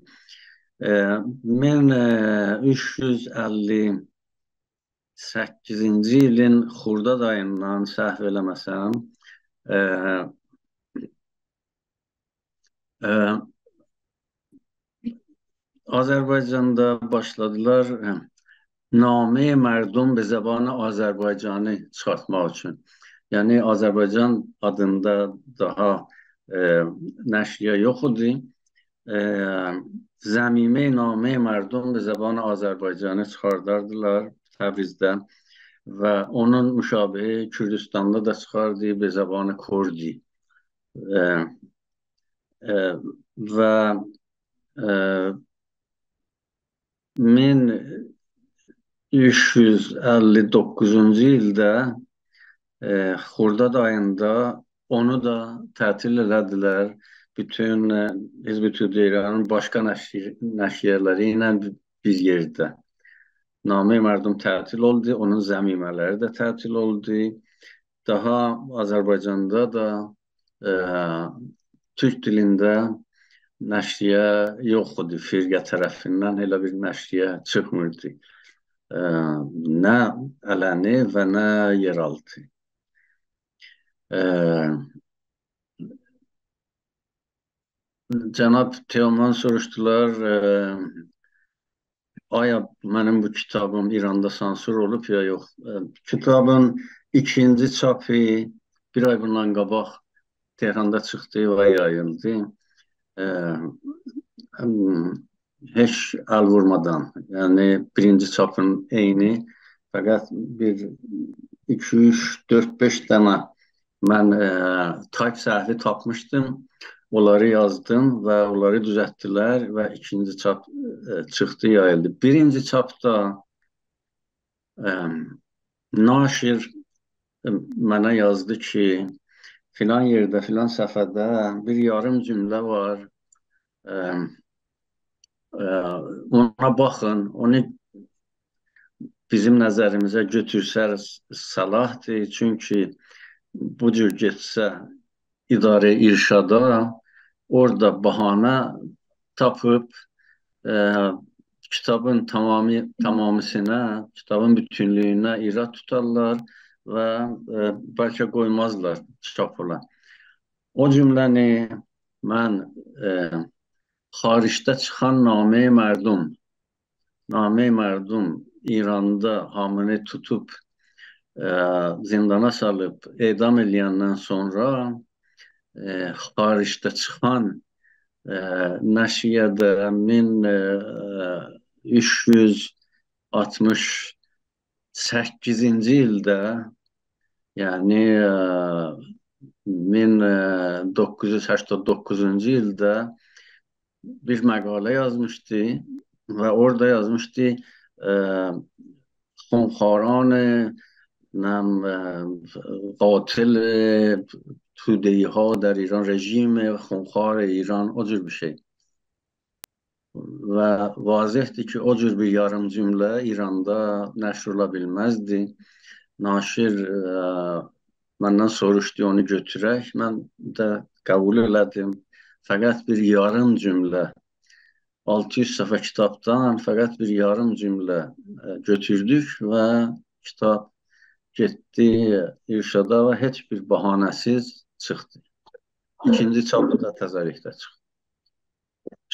ائ، مین، ائ، اوچ یوز اللی سککیزینجی ایلین خرداد آییندان، سهو ائله‌مه‌سم، ائ، ائ، آذربایجاندا باشلادیلار، ائ، «نامهٔ مردم به زبان آذربایجانی» چیخارتماق اوچون. یعنی آذربایجان آدیندا داها، ائ، نشریه یوخ ایدی. ائ، «ضمیمهٔ نامهٔ مردم به زبان آذربایجانی» چیخارداردیلار تبریزده و اونون مشابهی کوردوستاندا دا چیخاردی «به زبان کردی». ائ، ائ، و، ائ، مین اوچ یوز اللی دوققوزونجو ایلده، ائ، خرداد آییندا اونو دا تعطیل ائله‌دیلر. بوتون، ائ، حزب توده‌ایرانین باشقا نشر-، نشریه‌لری ایله بیر یئرده. «نامهٔ مردم» تعطیل اولدو، اونون ضمیمه‌لری ده تعطیل اولدو. داها آذربایجاندا دا، ائ، تورک دیلینده نشریه یوخ ایدی، فرقه طرفیندن ائله بیر نشریه چیخمیردی. ائ، نه علنی و نه یئرآلتی. ائ، جناب تئومان سوروشدولار، ائ، آیا منیم بو کیتابیم ایراندا سانسور اولوب یا یوخ؟ ائ، کیتابین ایکینجی چاپی بیر آی بوندان قاباق تهراندا چیخدی و یاییلدی. ائ، ام، هئچ ال وورمادان، یعنی بیرینجی چاپین عینی، فقط بیر ایکی، اوچ، دؤرد، بئش دنه من، ائ، تایپ سهوی تاپمیشدیم. اونلاری یازدیم و اونلاری دوزلتدیلر و ایکینجی چاپ، ائ، چیخدی، یاییلدی. بیرینجی چاپدا، ائ، ناشر، ائ، منه یازدی کی، فلان یئرده، فلان صفحه‌ده بیر یاریم جمله وار. ائ، ائ، اونا باخین، اونو بیزیم نظریمیزه گؤتورسز صلاحدیر. چونکی بو جور گئتسه اداره ارشادا، اورادا بهانه تاپیب، ائ، کیتابین تمامی، تمامیسینه، کیتابین بوتونلویونه ایراد توتارلار و، ائ، بلکه قویمازلار چاپ اولا. او جمله‌نی من، ائ، خارجده چیخان «نامهٔ مردم»، «نامهٔ مردم» ایراندا هامینی توتوب، ائ، زیندانا سالیب اعدام ائله‌یندن سونرا، ائ، خارجده چیخان، ائ، نشریه‌ده مین، ائ، اوچ یوز آلتمیش سککیزینجی ایلده، یعنی، ائ، مین، ائ، دوققوز یوز سکسن دوققوزونجو ایلده بیر مقاله یازمیشدی و اورادا یازمیشدی، ائ، خونخواران، نم، ائ، قاتل توده‌ای‌ها در ایران، رژیم خونخوار ایران، او جور بیر شئی. و واضح‌دیر کی، او جور بیر یاریم جمله ایراندا نشر اولا بیلمزدی. ناشر، ائ، مندن سوروشدو اونو گؤتورک، من ده قبول ائله‌دیم. فقط بیر یاریم جمله، آلتی یوز صفحه کیتابدان فقط بیر یاریم جمله، ائ، گؤتوردوک و کیتاب گئتدی ارشادا و هئچ بیر بهانه‌سیز چیخدی. ایکینجی چاپی دا تزه‌لیکده چیخدی.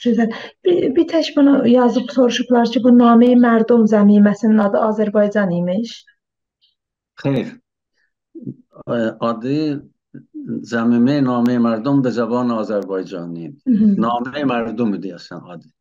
گؤزل. بیر، بیر تک بونو یازیب سوروشوبلار کی، بو نامه‌ی مردم ضمیمه‌سینین آدی آذربایجان ایمیش. خیر. ائ، آدی ضمیمه نامه‌ی مردم به زبان آذربایجانی. هی هی. نامه‌ی مردم دئیه‌سن آدی.